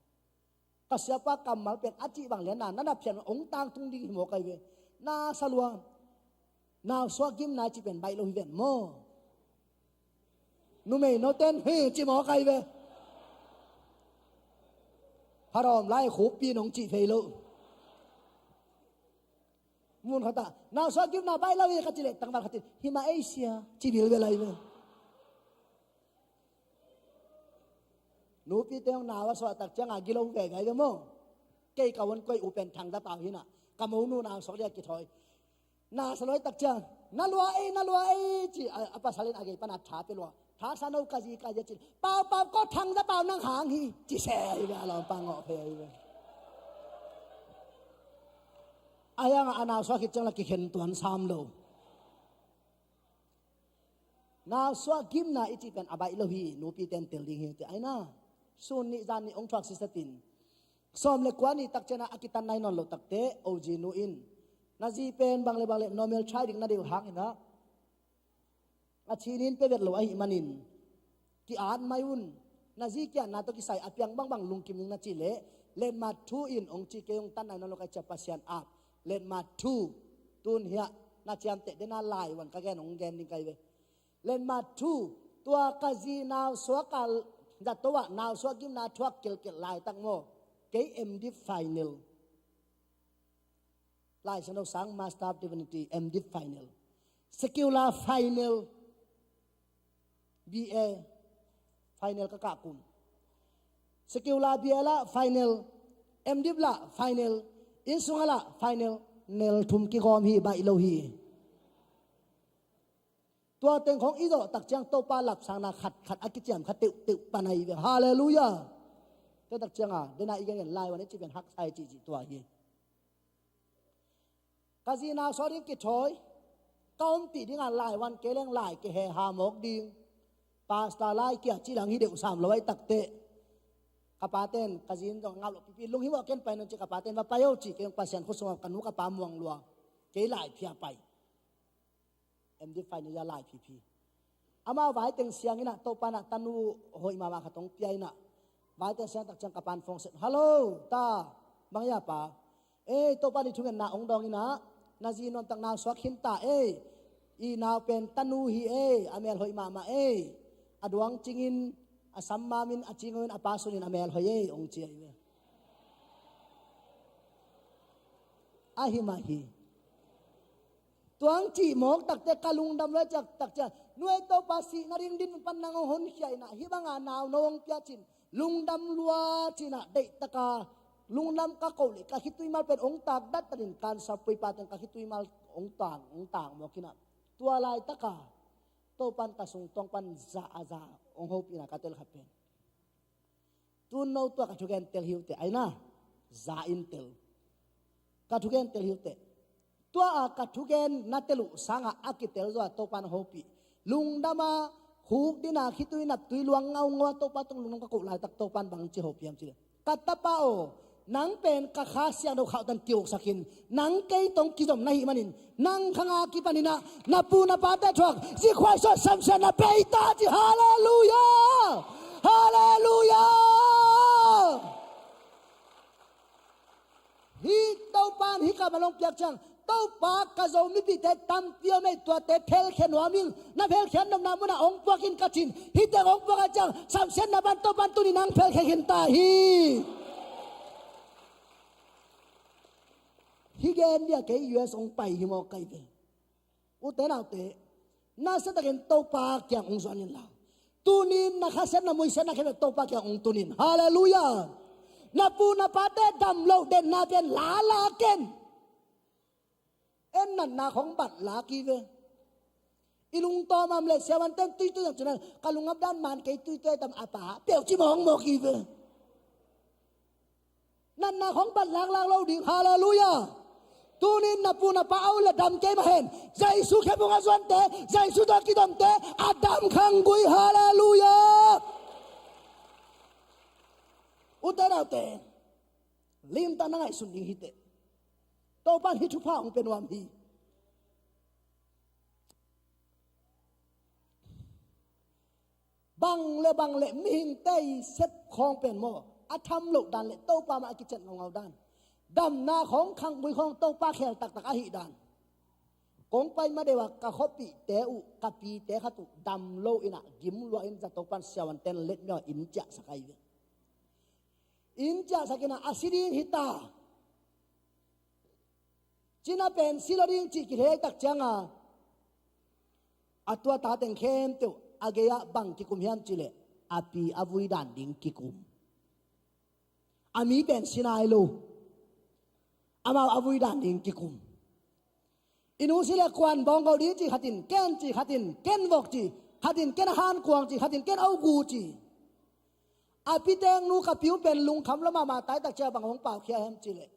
Ka siapa kammal pen a cih bang lian na, na na phian hong tangtung ding hi maw kai ve. Na sa lua, nau suak gimna cih pen baih lo hi ven maw. Numei noten hi ci maw kai ve. Pharawm lai khukpi nong cih thei lo. Mun khat ah, nau suak gimna baih lo hi ka cih leh tangval khat in, hi mah ei sia, ci bilbel lai ve. Nupite hong nau a suah tak ciang a gilo veve ai ve maw. Kei ka uan koi u pen Thang Za Pau hi in ah, ka monu nau suak ding a kithawi. Na sa lua tak ciang, na lua ei, na lua ei ci a, a pasal in a gei pan a tha pia lua. Tha sa no ka zi ka zi a cin. Pau, Pau, ko Thang Za Pau nang hang hi ci se ai ve, a lawmpa ngawh phei ai ve. A hiang a nau suak khit ciang la kikhen tuan sam lo. Nau suak gimna i cih pen a baih lo hi, nupiten tel ding hi ti ai na. Sun nih zan nih hong thuak siset in, sawm le kua ni tak ciang a kitan nai nawn lo takte, O G nu in, na zi pen bang le bang le normal try ding na deih uh hang in ah, a thinin pia vet lo ahih manin ki-at mai un. Na zi ki-atna tawh kisai a piang bangbang lungkim ning na cih leh, letmat thu in hong ci, kei hong tan nai nawn lo ka hih ciang Pasian ap. Letmat thu, tun hiah na ciamteh den a laivuan ka gen hong gen ding kai ve. Letmat thu, tua ka zi nau suak a, zato ah nau suak gimna thuak kelkel laitak maw, kei M.Div final. Lai Siangtho sang Master of Divinity, M.Div final. Secular final. B.A. final ka kah kum. Secular B.A. lah final. M.Div lah final. Innsung ah lah final. Nel thum kigawm hi, baih lo hi. Tua teng khawng i zawh tak ciang Topa lapsangna khat khat a kiciam kha teuhteuh pan ai ve. Halleluiah. Tua tak ciang a, den a i gen gen laivuan i cih pen haksa i cih cih tua hi. Ka zi nau suak ding kithawi, ka ompih ding a laivuan kei leng lai kiheha mawk ding. Pastor lai kia cih lang hi deuh sam lo ai takte. Ka paten, ka zi in zong ngau lo pipi, lunghimawh ken pai nung ci, ka paten va pai o ci, kei zong Pasian khut sungah ka nu ka pa muang lua. Kei lai phia pai. M.Div final a lai phipi. Amau vaiteng siang in ah Topa in ah tanu hoih mahmah khat hong pia in ah, vaiteng siang tak ciang ka pa'n phone sep. Hello, ta. Bang hia pa? Ei, Topa in i thungetna hong dawng in ah, na zi nuamtak nau suak khin ta ei. I nau pen tanu hi ei, a mel hoih mahmah ei. A duang cingin, a sam mamin, a cing in, a pa sunin a mel hoih ei, hong ci ai ve. Ahi mah hi. Tuang cih mawk takte ka lungdam lua ciak tak ciang, nuai Topa sihna ding din pan nang hong honkhia in ah, hih banga nau no hong pia cin, lungdam lua cin ah, deihtaka lungdam ka koh leh ka khitui mal pen hong tak datdatin, kansapui pa teng ka khitui mal hong tang, hong tang mawk in ah. Tua laitaka Topa'n ka sungtuang pan za a za hong hopihna ka tel khat pen, tun no tua ka thugen tel hi uh teh, ai na, za in tel. Ka thugen tel hi uh teh. Tua a ka thugen na tel uh sangah a kitel zaw a Topa'n hopih, lungdam a, khuk din a khitui naptui luang ngaungau a Topa tung lungdam ka koh laitak Topa'n bang ci hopih hiam cih leh, ka tapa aw, nang pen ka Kha Siangtho khauhtan kiuksak in, nang kei tawh kizom na hih manin, nang khang a kipan in ah na pu na pate thuak Jesuh Khrih Samsen na bei ta ci. Halleluiah! Halleluiah! Hih Topa'n hih kammal hong piak ciang, Topa, ka Zo mipihte tampi om ei, tuate phelkhia nuam ing, na phelkhia nopna munah hong puak in ka cin. Hih teng hong puak a ciang, Samsen na pan Topa'n tuni nang phelkhia khin ta hi. Hih gen dia kei U S hong pai hi maw kai ve. Ute naute, nasiatakin Topa kiang hong zuan inla, tunin na khasiatna muisiatna khempeuh Topa kiang hong tun in. Halleluiah. Na pu na pate dam loh denna pen lala ken. En natna khong bat lak hi ve. I lungtawm am le siavuanten tuitui zang cinan ka lungngap dan man kei tuitui tam a pa peuh ci mawkmawk hi ve. Natna khong bat laklak lo ding. Halleluiah. Tunin na pu na pa a ut le dam kei mah hen. Jesu khepung a zuante, Jesu tawh kidomte a dam khanggui. Halleluiah. Ute naute, limtak na ngaihsun ding hi teh. Topan hih thupha hong pia nuam hi. Bang le bang le mihingte i sep khawng pen maw, a tham loh dan le Topa mah a kician ngaungau dan. Damna khawng khanggui khawng Topa khel taktak ahih dan. Kong pai ma deuh a ka khuapihte uh, ka pite khat uh dam lo in ah gim lua in, zato pan siavuanten letmia in ciahsak ahi ve. In ciahsak in ah a si ding hi ta. Cina pen si lo ding cih kithei tak cianga a tua ta teng khempeuh a gei-ah bang kikum hiam cih leh a pi a vui dan ding kikum. A mi pen si nai lo. Amau a vui dan ding kikum. I nu si le kuan bawngko ding cih khatin, ken cih khatin, ken vok cih khatin, ken a hankuang cih khatin, ken ogu cih. A piteng nu ka piu pen lungkham lo mahmah tai tak cia bang hong paukhia hiam cih leh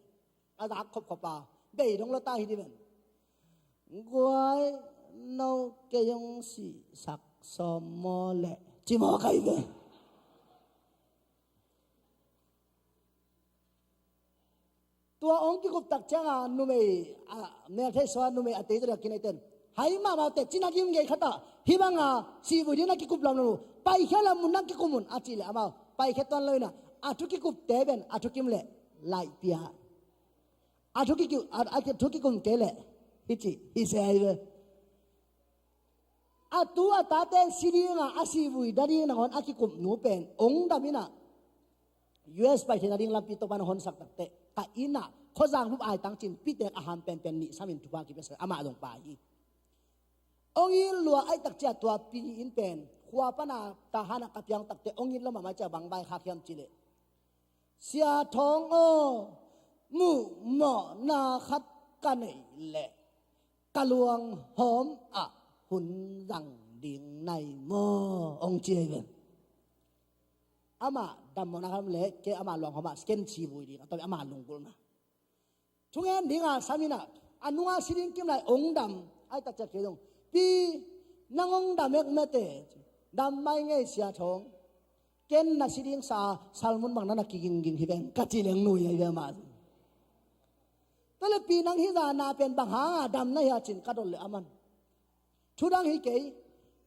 a zak khopkhop a, bei dong lo ta hi di ven. Guai, no kei hong sihsak sawm maw leh ci maw kai ve. Tua hong kikup tak cianga numei a, meltheih sua numei a tei tawh kinai ten, hai mahmah teh cina gim gei khatah hih banga sihvui ding na kikup lam lo, paikhia lam mun na kikum un a cih leh amau paikhia tuan lo in ah a thu kikupte pen a thukim leh laihpia. A thu kikum, a, a thu kikum kei leh hi ci hi se ahi ve. A tu a tate si dinga a sihvui da ding nangawn a kikup nu pen hong dam in ah U S pai theihna ding lampi Topan hong honsak takteh ka inn ah khuazang bup aitang cin pitek a ham penpen nih samin thupha kipia sa, amah zong pai hi. Hong it lua aih tak cia tua pi inn pen khua pana Tahan ah ka piang takteh hong it lo mahmah cia bang vaikhak hiam cih leh, Sia Thawng aw, muhmawhna khat ka neih leh ka luanghawm ah hun zang ding nai maw, hong ci ahi ve. Amah dammawhna khat om leh kei amah luanghawm ah ken sihvui ding a, tua amah lunggulhna. Thungen dinga sam in ah a nunga si ding kim lai hong dam aih tak cia kei zong, pi, nang hong dam ek mete. Dam mai ngei Sia Thawng. Ken na si ding sa salmun bang na na kigingging hi veng ka ci leng nui ahi ve amah. Tua leh pi, nang hih zah na pen bang hanga dam na hia cin ka dot leh aman, thu dang hi kei.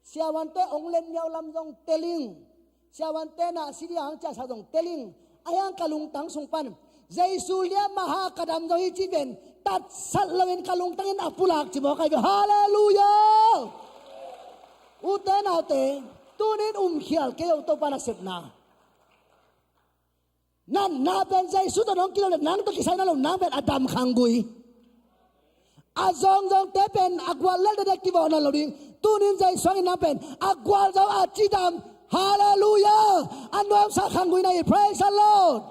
Siavuante hong letmiau lam zong tel ing. Siavuante na si ding hong ciahsak zong tel ing. Ahi hang ka lungtang sung pan Jesu liam mah ha ka dam zo hi cih pen tatsat loin ka lungtang in a pulak ci mawk ahi ve. Halleluiah. Ute naute, tunin umkhial kei o Topa nasepna. Natna pen Jesu tawh nong kilo leh nang tawh kisai na lo, nang pen a dam khanggui. A zawngzawngte pen a gual lel dede kivawh na lo ding. Tunin Jesu hangin nang pen a gualzo a cidam. Halleluiah. A nuamsa khanggui na hi. Praise the Lord.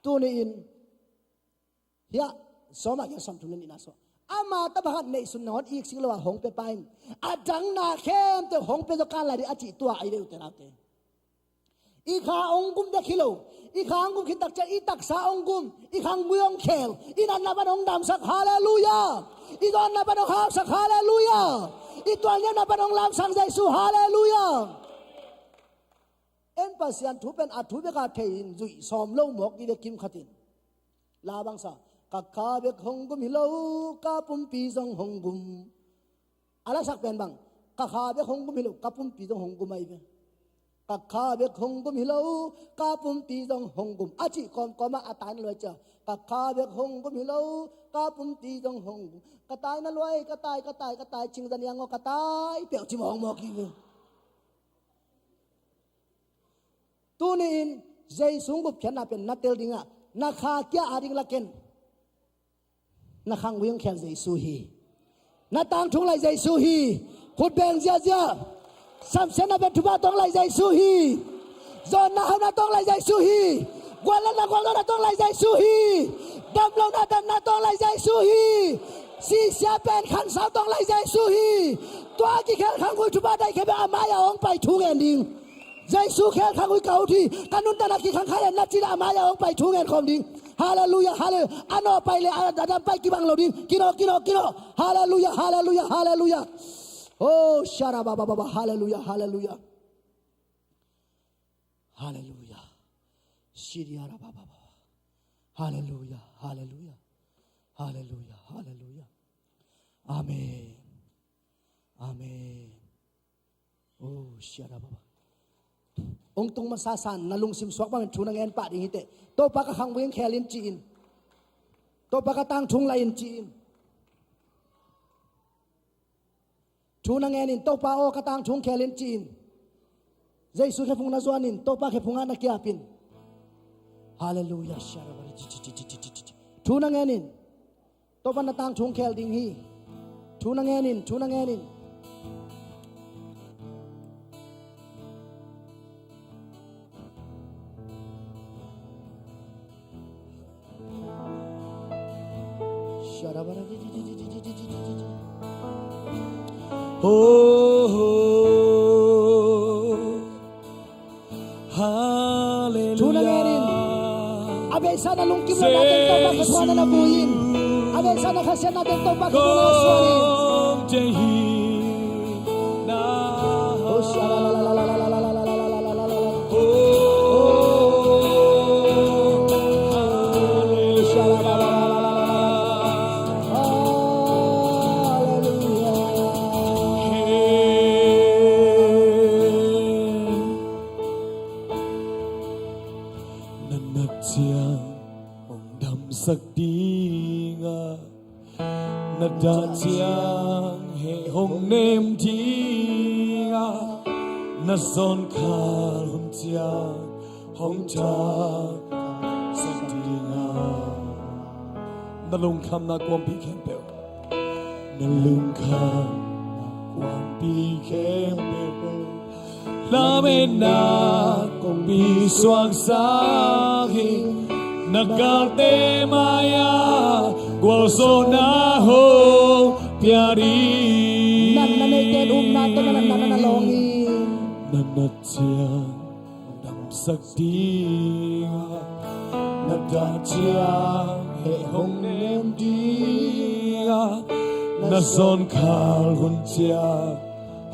Tuni-in hiah sawm ah kiang sawmthum le nihna sawh, ama tapa khat neihsun nangawn iksik lo a hong pia pa in, a dang na khempeuh hong pia zaw kan lai ding a cih tua ahi ve ute naute. I kha hong gum dek hi lo. I kha hong gum khit tak ciang i taksa hong gum, i khanggui hong khel, i natna pan hong damsak. Halleluiah. I dawnna pan hong haksak. Halleluiah. I tualniamna pan hong lamsang Jesu. Halleluiah. En Pasian thu pen a thu beka thei in zuih sawm lo mawk i ve kim khat in. La bangsa, ka kha bek hong gum hi lo, ka pumpi zong hong gum. A lasak pen bang, ka kha bek hong gum hi lo, ka pumpi zong hong gum ahi ve. Ka kha bek hong gum hi lo, ka pumpi zong hong gum. A cih kawmkawm ah a taina luai cia, ka kha bek hong gum hi lo, ka pumpi zong hong gum. Ka taina luai, ka tai, ka tai, ka tai, cingza niang aw, ka tai peuh ci mawkmawk hi ve. Tuni-in Jesu gupkhiatna pen na tel dingah na kha kia a ding la ken. Na khang uiang khel Jesu hi. Na tangthung lai Jesu hi. Khut beng ziazia. Samsiatna pen thupha tawng lai Jesu hi. Zawnna hauhna tawng lai Jesu hi. Gualnatna gualzawhna tawng lai Jesu hi. Damlohna damna tawng lai Jesu hi. Sisia pen khansau tawng lai Jesu hi. Tua kikhel khang ui thupha daih khia bek a mai-ah hong pai thu ngen ding. Jesu khel khang ui ka ut hi. Ka nuntakna kikhang kha lian na cih leh a mai-ah hong pai thu ngen khawm ding. Halleluiah, halleluiah. A nawh pai leh a dam pai kibang lo ding. Kinawh, kinawh, kinawh. Halleluiah, halleluiah, halleluiah. Oh, sharabababa, halleluiah, halleluiah. Halleluiah. Shiriarabababa. Halleluiah, halleluiah. Halleluiah, halleluiah. Amen. Amen. Oh, sharababa. Hong tung masa san na lungsim suak bangin thu na ngen pah ding hi teh. Topa ka khang uiang khel in ci-in. Topa ka tangthung lai in ci-in. Thu na ngen in, Topa aw ka tangthung khel in ci-in. Jesu khephung na zuan in, Topa khephung ah na kiap in. Halleluiah. Sharabari. Thu na ngen in. Topa na tangthung khel ding hi. Thu na ngen in, thu na ngen in. Oh, oh. Halleluiah. Thu na ngen in. A beisa na lungkim lo na teng Topa khephung ah na vui in. A beisa na khasiatna teng Topa khephung ah na suan in. Oh, sha la la la la la la la la la la la la la la. Oh, halleluiah. Halleluiah. Hey. Na nat ciang hong damsak ding a, na dah ciang heh hong nem ding a, na zawnkhal hun ciang hong thaksak ding a. Na lungkhamna kuampi khempeuh. Na lungkhamna kuampi khempeuh. Lametna kongpi suaksak hi. Na galte mai-ah gualzawhna hong pia ding. Natna neite in upna tawh na natna na lawng in. Na nat ciang damsak ding a, na dah ciang heh hong nem ding a, na zawnkhal hun ciang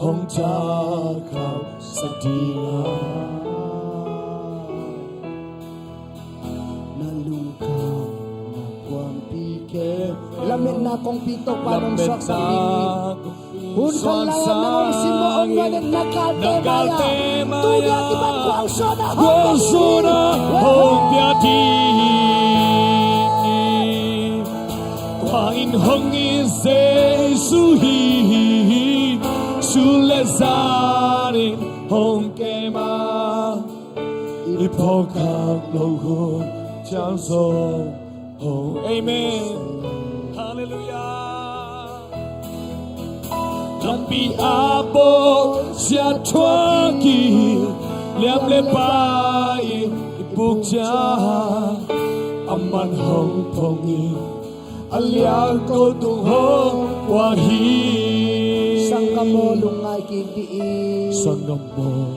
hong thaksak ding a. Na lungkhamna kuampi khempeuh. Lametna kongpi Topa in hong suaksak ding hi. Hun khat lai-ah nang hong simmawh om nuam leh na galte mai-ah tuni a kipan gualzawhna hong pia ding. Tua in hong it Jesu hi. Sun le zan in hong kem a, i phawk khak loh hun ciang zong hong. Amen. Halleluiah. Lampi a bawlsia thuak in, liam le pai in i buk ciang, aman hong phong in, a liangko tung hong pua hi. Sanggam aw, lungngai kik dih in. Sanggam aw,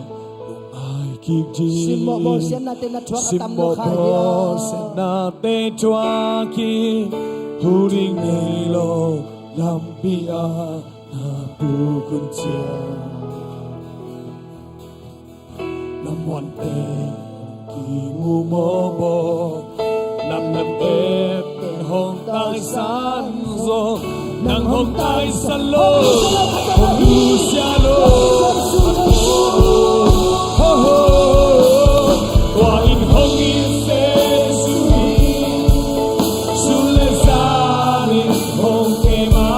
lungngai kik dih in. Simmawh bawlsiatnate na thuak a tam lo kha hi a. Simmawh bawlsiatnate thuak in, hu ding nei lo lampi ah na buk hun ciang. Na muan'e kimu mawk baw, na nat'e hong taisan zaw, nang hong taisan lo, hong nusia lo. Ho, ho. Tua in hong it Jesu hi, sun le zan in hong kem a,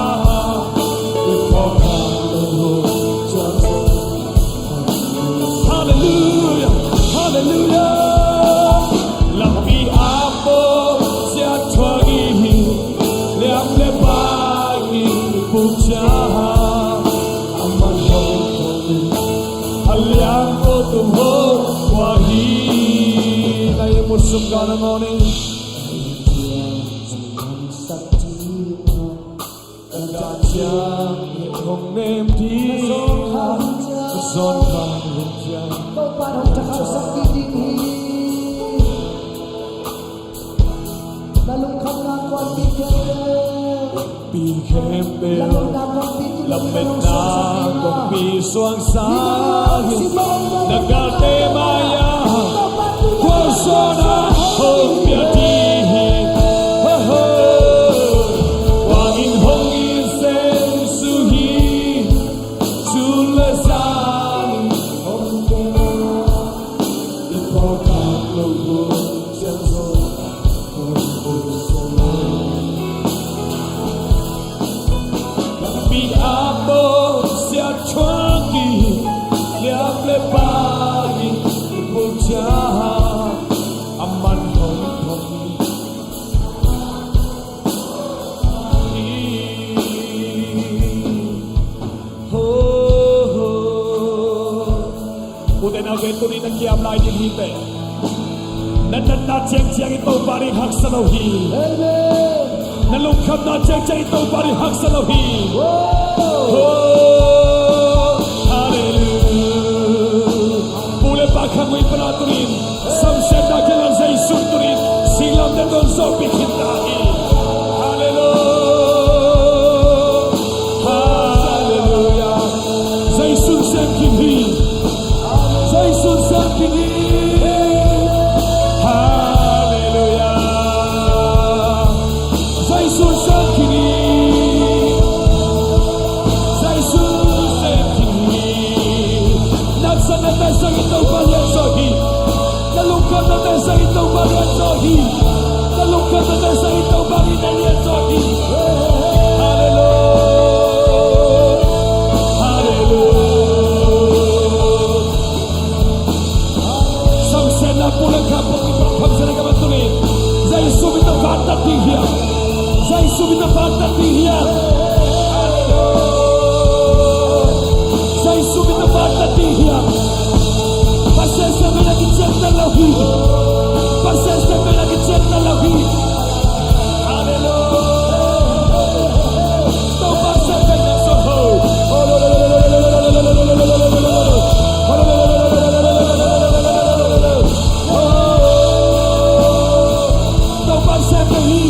i phawk khak loh hun ciang zong. Halleluiah, halleluiah. Lampi a bawlsia thuak in, liam Liang ko tum ho wa hi. Na i mu sum ka na ngawnin. Ka ciang i hong nem ding. Ka zon khan hun ciang. Topa hong thakhat sak ding hi. Na lungkhamna kuanpih khempeuh. Pi khempeuh. Na lungkhamna kuanpih, lametna kuanpih suangsak hi. Na galte mai-ah khualzawhna hong pia ding hi. Ho, ho. Kuang in hong in sem su hi. Sun le zan hong pia. I pawlkhat lo hun ciang zo. Lampi a bawh siat thuak ding, liap le pai in i pulcia, a man hong thong hi. Ho, ho. Ute naute, tuni na kiam lai ding hi teh. Na natna ciangciang i Topa ding haksa lo hi. Amen. Na lungkhamna ciangciang i Topa ding haksa lo hi. Wow. Ho, hallelujah. Pu le pa khang ui pana tunin. Samsiatna kiang a Jesu tunin singlamteh tawh zawhpih khin ta hi. Hallelujah. Hallelujah. Jesu sem khin hi. Jesu sem khin hi. Hallelujah. Jesu sem khin hi. Jesu sem khin hi. Na natna teh zang in Topa lian zaw hi. Na lungkhamna teh zang in Topa lian zaw hi. Na lungkhamna teh zang in Topa lian zaw hi. Hallelujah. Hallelujah. Samsiatna pu le khang pong i pang kham sena ka mantuni. Jesu min tawh vantat ding hiam. Jesu min tawh vantat ding hiam. Jesu min tawh vantat ding hiam. Pasian sem na kician ta lo hi. Pasian sem na kician ta lo hi. Hallelujah. Topa sem na sawt ho. Topa sem na hi.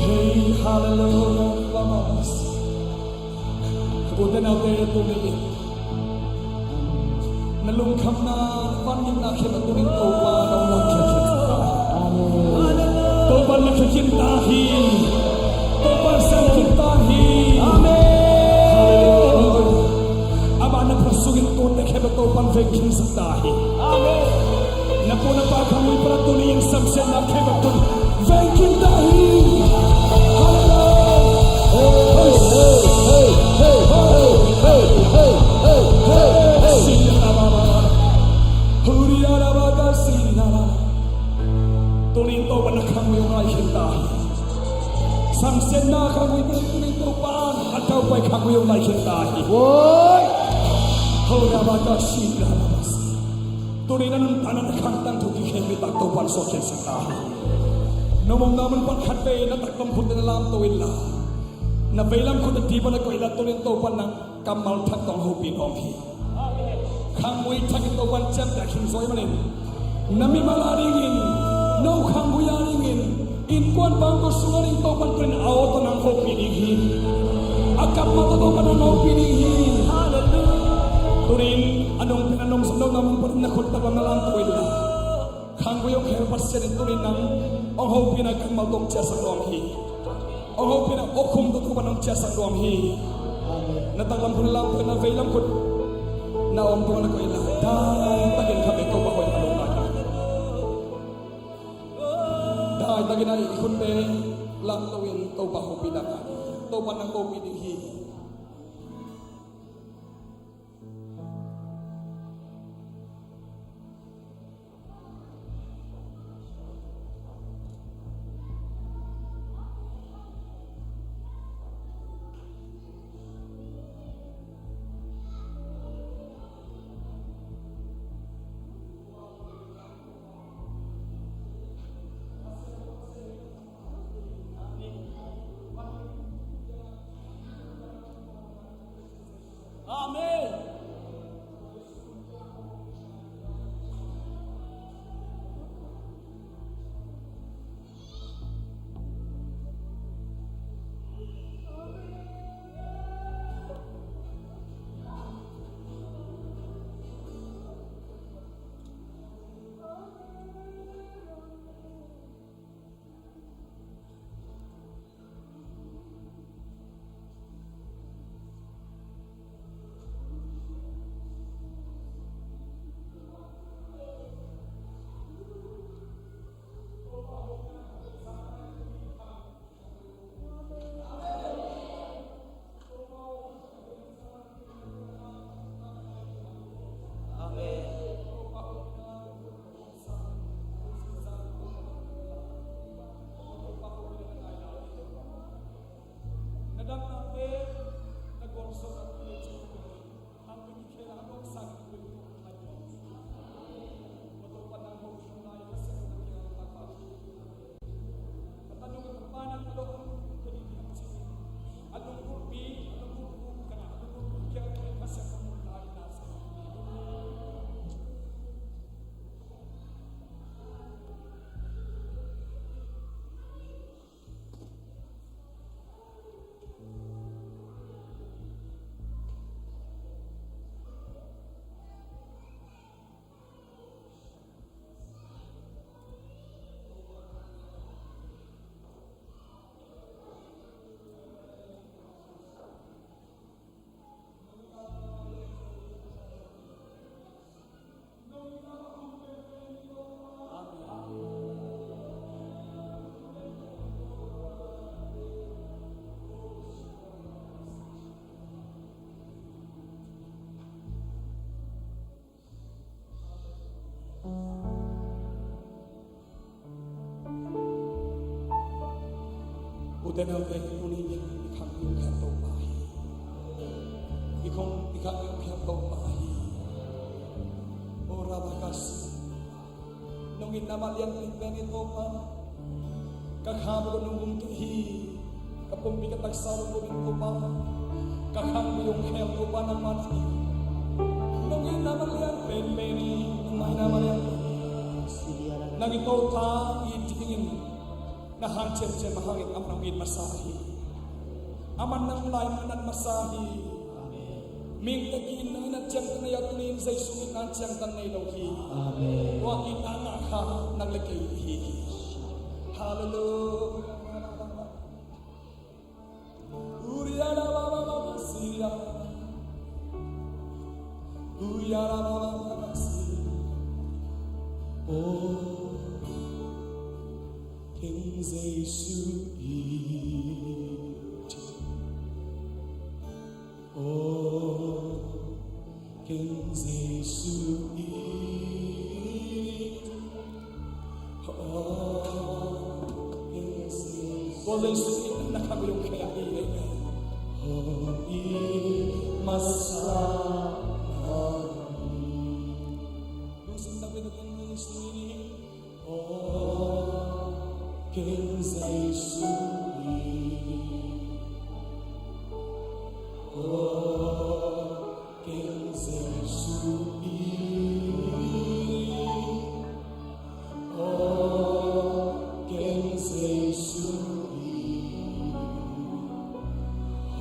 Hey, hallelujah. Ute naute, tuni in na lungkhamna, na vangikna khempeuh tuni in Topa in hong lakkhiat khin ta hi. Amen. Topa in lakkhiat khin ta hi. Topa in sem khin ta hi. Amen. Hallelujah. Amah na phat sungin tuate khempeuh Topa in veng khinsak ta hi. Amen. Na pu na pa khanggui pan a tuni in samsiatna khempeuh tuni in veng khin ta hi. Hallelujah. Hey, hey, hey. Tuni in Topa in na khanggui hong lakkhiat ta hi. Samsiatna khanggui pan a tuni in Topa in a daupai khanggui hong lakkhiat ta hi. Oi. Hallelujah. Tuni in a nuntakna, na khangtang thu kikhel nitak Topa in suahkhiatsak ta hi. Na om na mun pan khatvei na taklam khut na lamto inla, na veilam khut na ti pan na koih inla, tuni in Topa in nang kammal thak tawh hong hopih nuam hi. Khanggui thak in Topa in ciamteh khin zaw ahih manin, na mimal a dingin, no khanggui a dingin, innkuan bangkua sung a ding Topa in tuni in a aw tawh nang hopih ding hi. A kammal tawh Topa in nang hopih ding hi. Hallelujah. Tuni in a nong pen a nong zat nopna mun panin na khut taklam na lamto inla, Nang vui hong khel Pasian in tuni nang hong hopihna kammal tawh hong ciahsak nuam hi. Hong hopihna awkhum tawh Topa nang hong ciahsak nuam hi. Na taklam khut, na lamte na veilam khut, na om tung na koih la, daitakin khat vei Topa hoih a lungdai ta. Daitakin a i khutte lam loin Topa hopih ding, Topa nang hopih ding hi. Amen. Ute naute, tuni in i khang i hong khel Topa hi. I khang i khang i hong khel Topa hi. O Rabakasi. Nong itna mah lian penpen hi Topa. Ka khang bek nong gum kei hi. Ka pumpi ka taksa nong gum in Topa. Ka khang bek hong khel Topa nangmah hi. Nong itna mah lian penpen hi. Nong maina mah lian penpen hi. Nang i Topa i dingin na hanciam ciam mah hangin amah nong it masa hi. Amah nang lai mah nat masa hi. Mihing teki na itna ciangtan nei a, tuni in Jesu in itna ciangtan nei lo hi. Amen. Tua itna ngah kha nang le kei hi. Halleluiah. Uriana mama mama siria. Uriana mama mama siria. Oh, King Jesu i. Oh, King Jesu i. Oh, King Jesu. Tua Jesu i na khang i hong khel hi. Hong it masa hi. Lungsim takpi takin Jesu i. Oh, King Jesu i. Oh, King Jesu i. Oh, King Jesu i.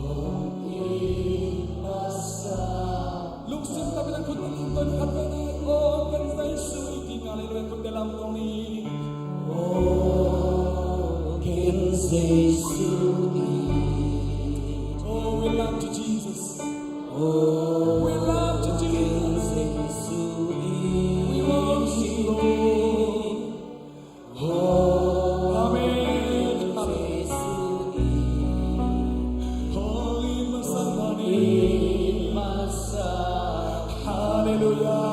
Hong it masa. Lungsim takpi takin khut tawh tung khat vei ni. Oh, King Jesu i. Hallelujah. Khut tawh lam tawh ni. Oh, we love you, Jesus. Oh, we love you, Jesus. We worship you, Lord. Amen. Holy Masanani. Hallelujah.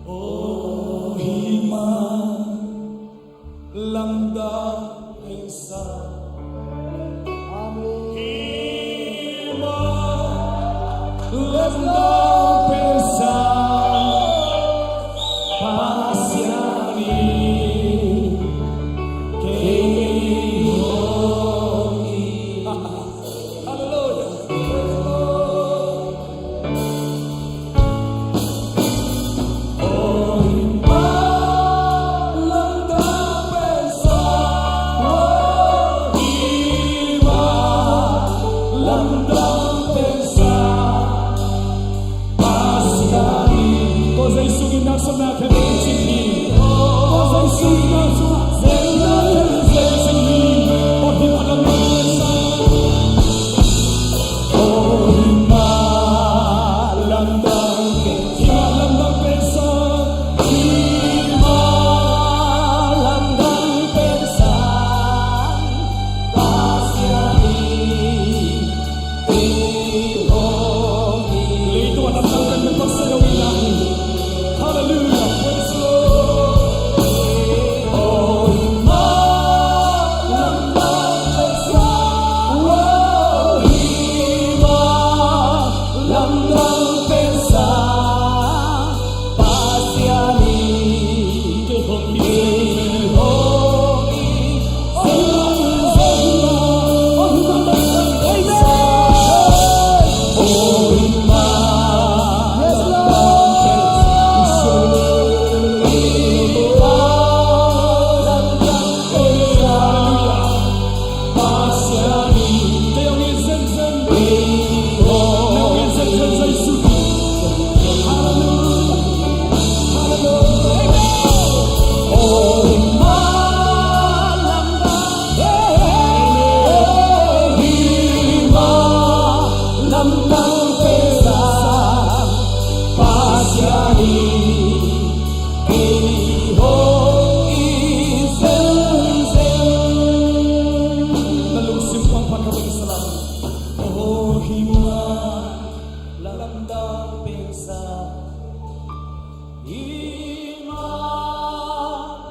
Oh, hima lamdang pensa. Amen. Hima lamdang pensa. Pasian in kei hong it. Hallelujah. Praise the Lord. Na lungsim kong phat kha pen salam. Oh, hima lamdang pensa. Hima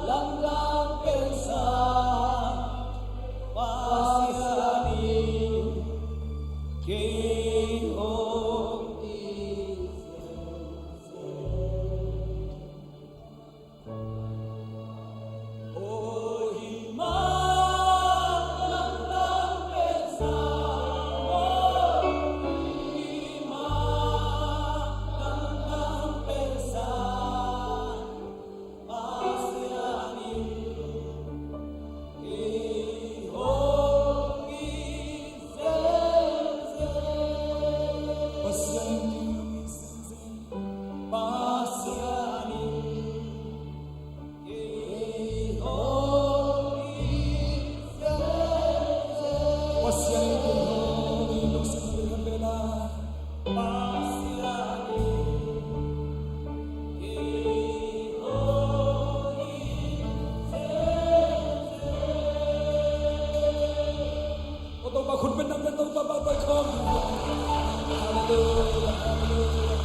lamdang pensa. Pasian in kei hong it. Aw, Topa khut beng nam le Topa mah tawh khawm. Halleluia, halleluia.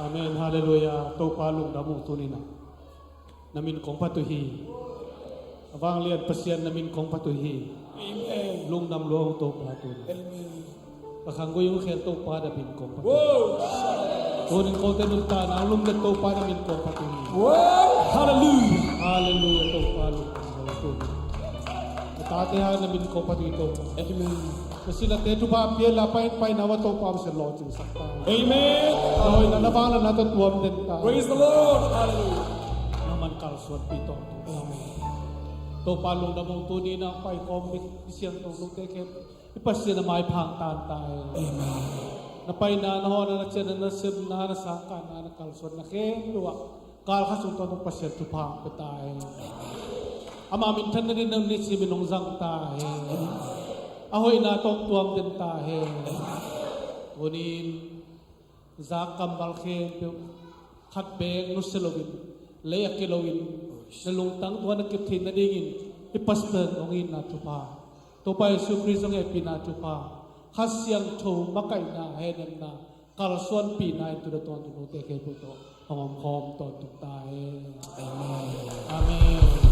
Amen, halleluia. Topa lungdam ung tuni-in ah. Na min kong phat uh hi. A vanglian Pasian na min kong phat uh hi. Amen. Lungdam lua ung Topa tuni-in. Amen. Ka khanggui hong khel Topa na min kong phat uh hi. Wow. Tuni-in kote nuntakna hong lumlet Topa na min kong phat uh hi. Wow. Hallelujah. Hallelujah, Topa lungdam lua ung tuni-in. Na tate hang na min kong phat uh hi Topa. Amen. Na sinate thupha pia la pai, paina uah Topa hong sia lawhcingsak ta. Amen. Na hoihna na vangliatna tawh tuam den ta. Praise the Lord. Hallelujah. Nangman kalsuanpih tawntung. Amen. Topa lungdam ung tuni-in ah paikhawm mi siangtho lote khempeuh i Pasian a maipha hong tan ta hen. Amen. Na paina, na hawhna, na ciahna, na sepna, na sangkahna, na kalsuanna khempeuh ah Kal khat sung tawntung Pasian thupha hong pia ta hen. Ama minthanna dingin nisim in hong zang ta hen. A hoihna tawh tuam den ta hen. Tunin zak kammal khempeuh khat bek nusia loin, lei a ki loin, na lungtang tua na kip theih nadingin hih Pasian hong itna thupha, Topa Jesu Khrist hong hehpihna thupha, Kha Siangtho makaihna, hehnemna, kalsuanpihna in tu-a tawntung note khempeuh tawh hong omkhawm tawntung ta hen. Amen. Amen.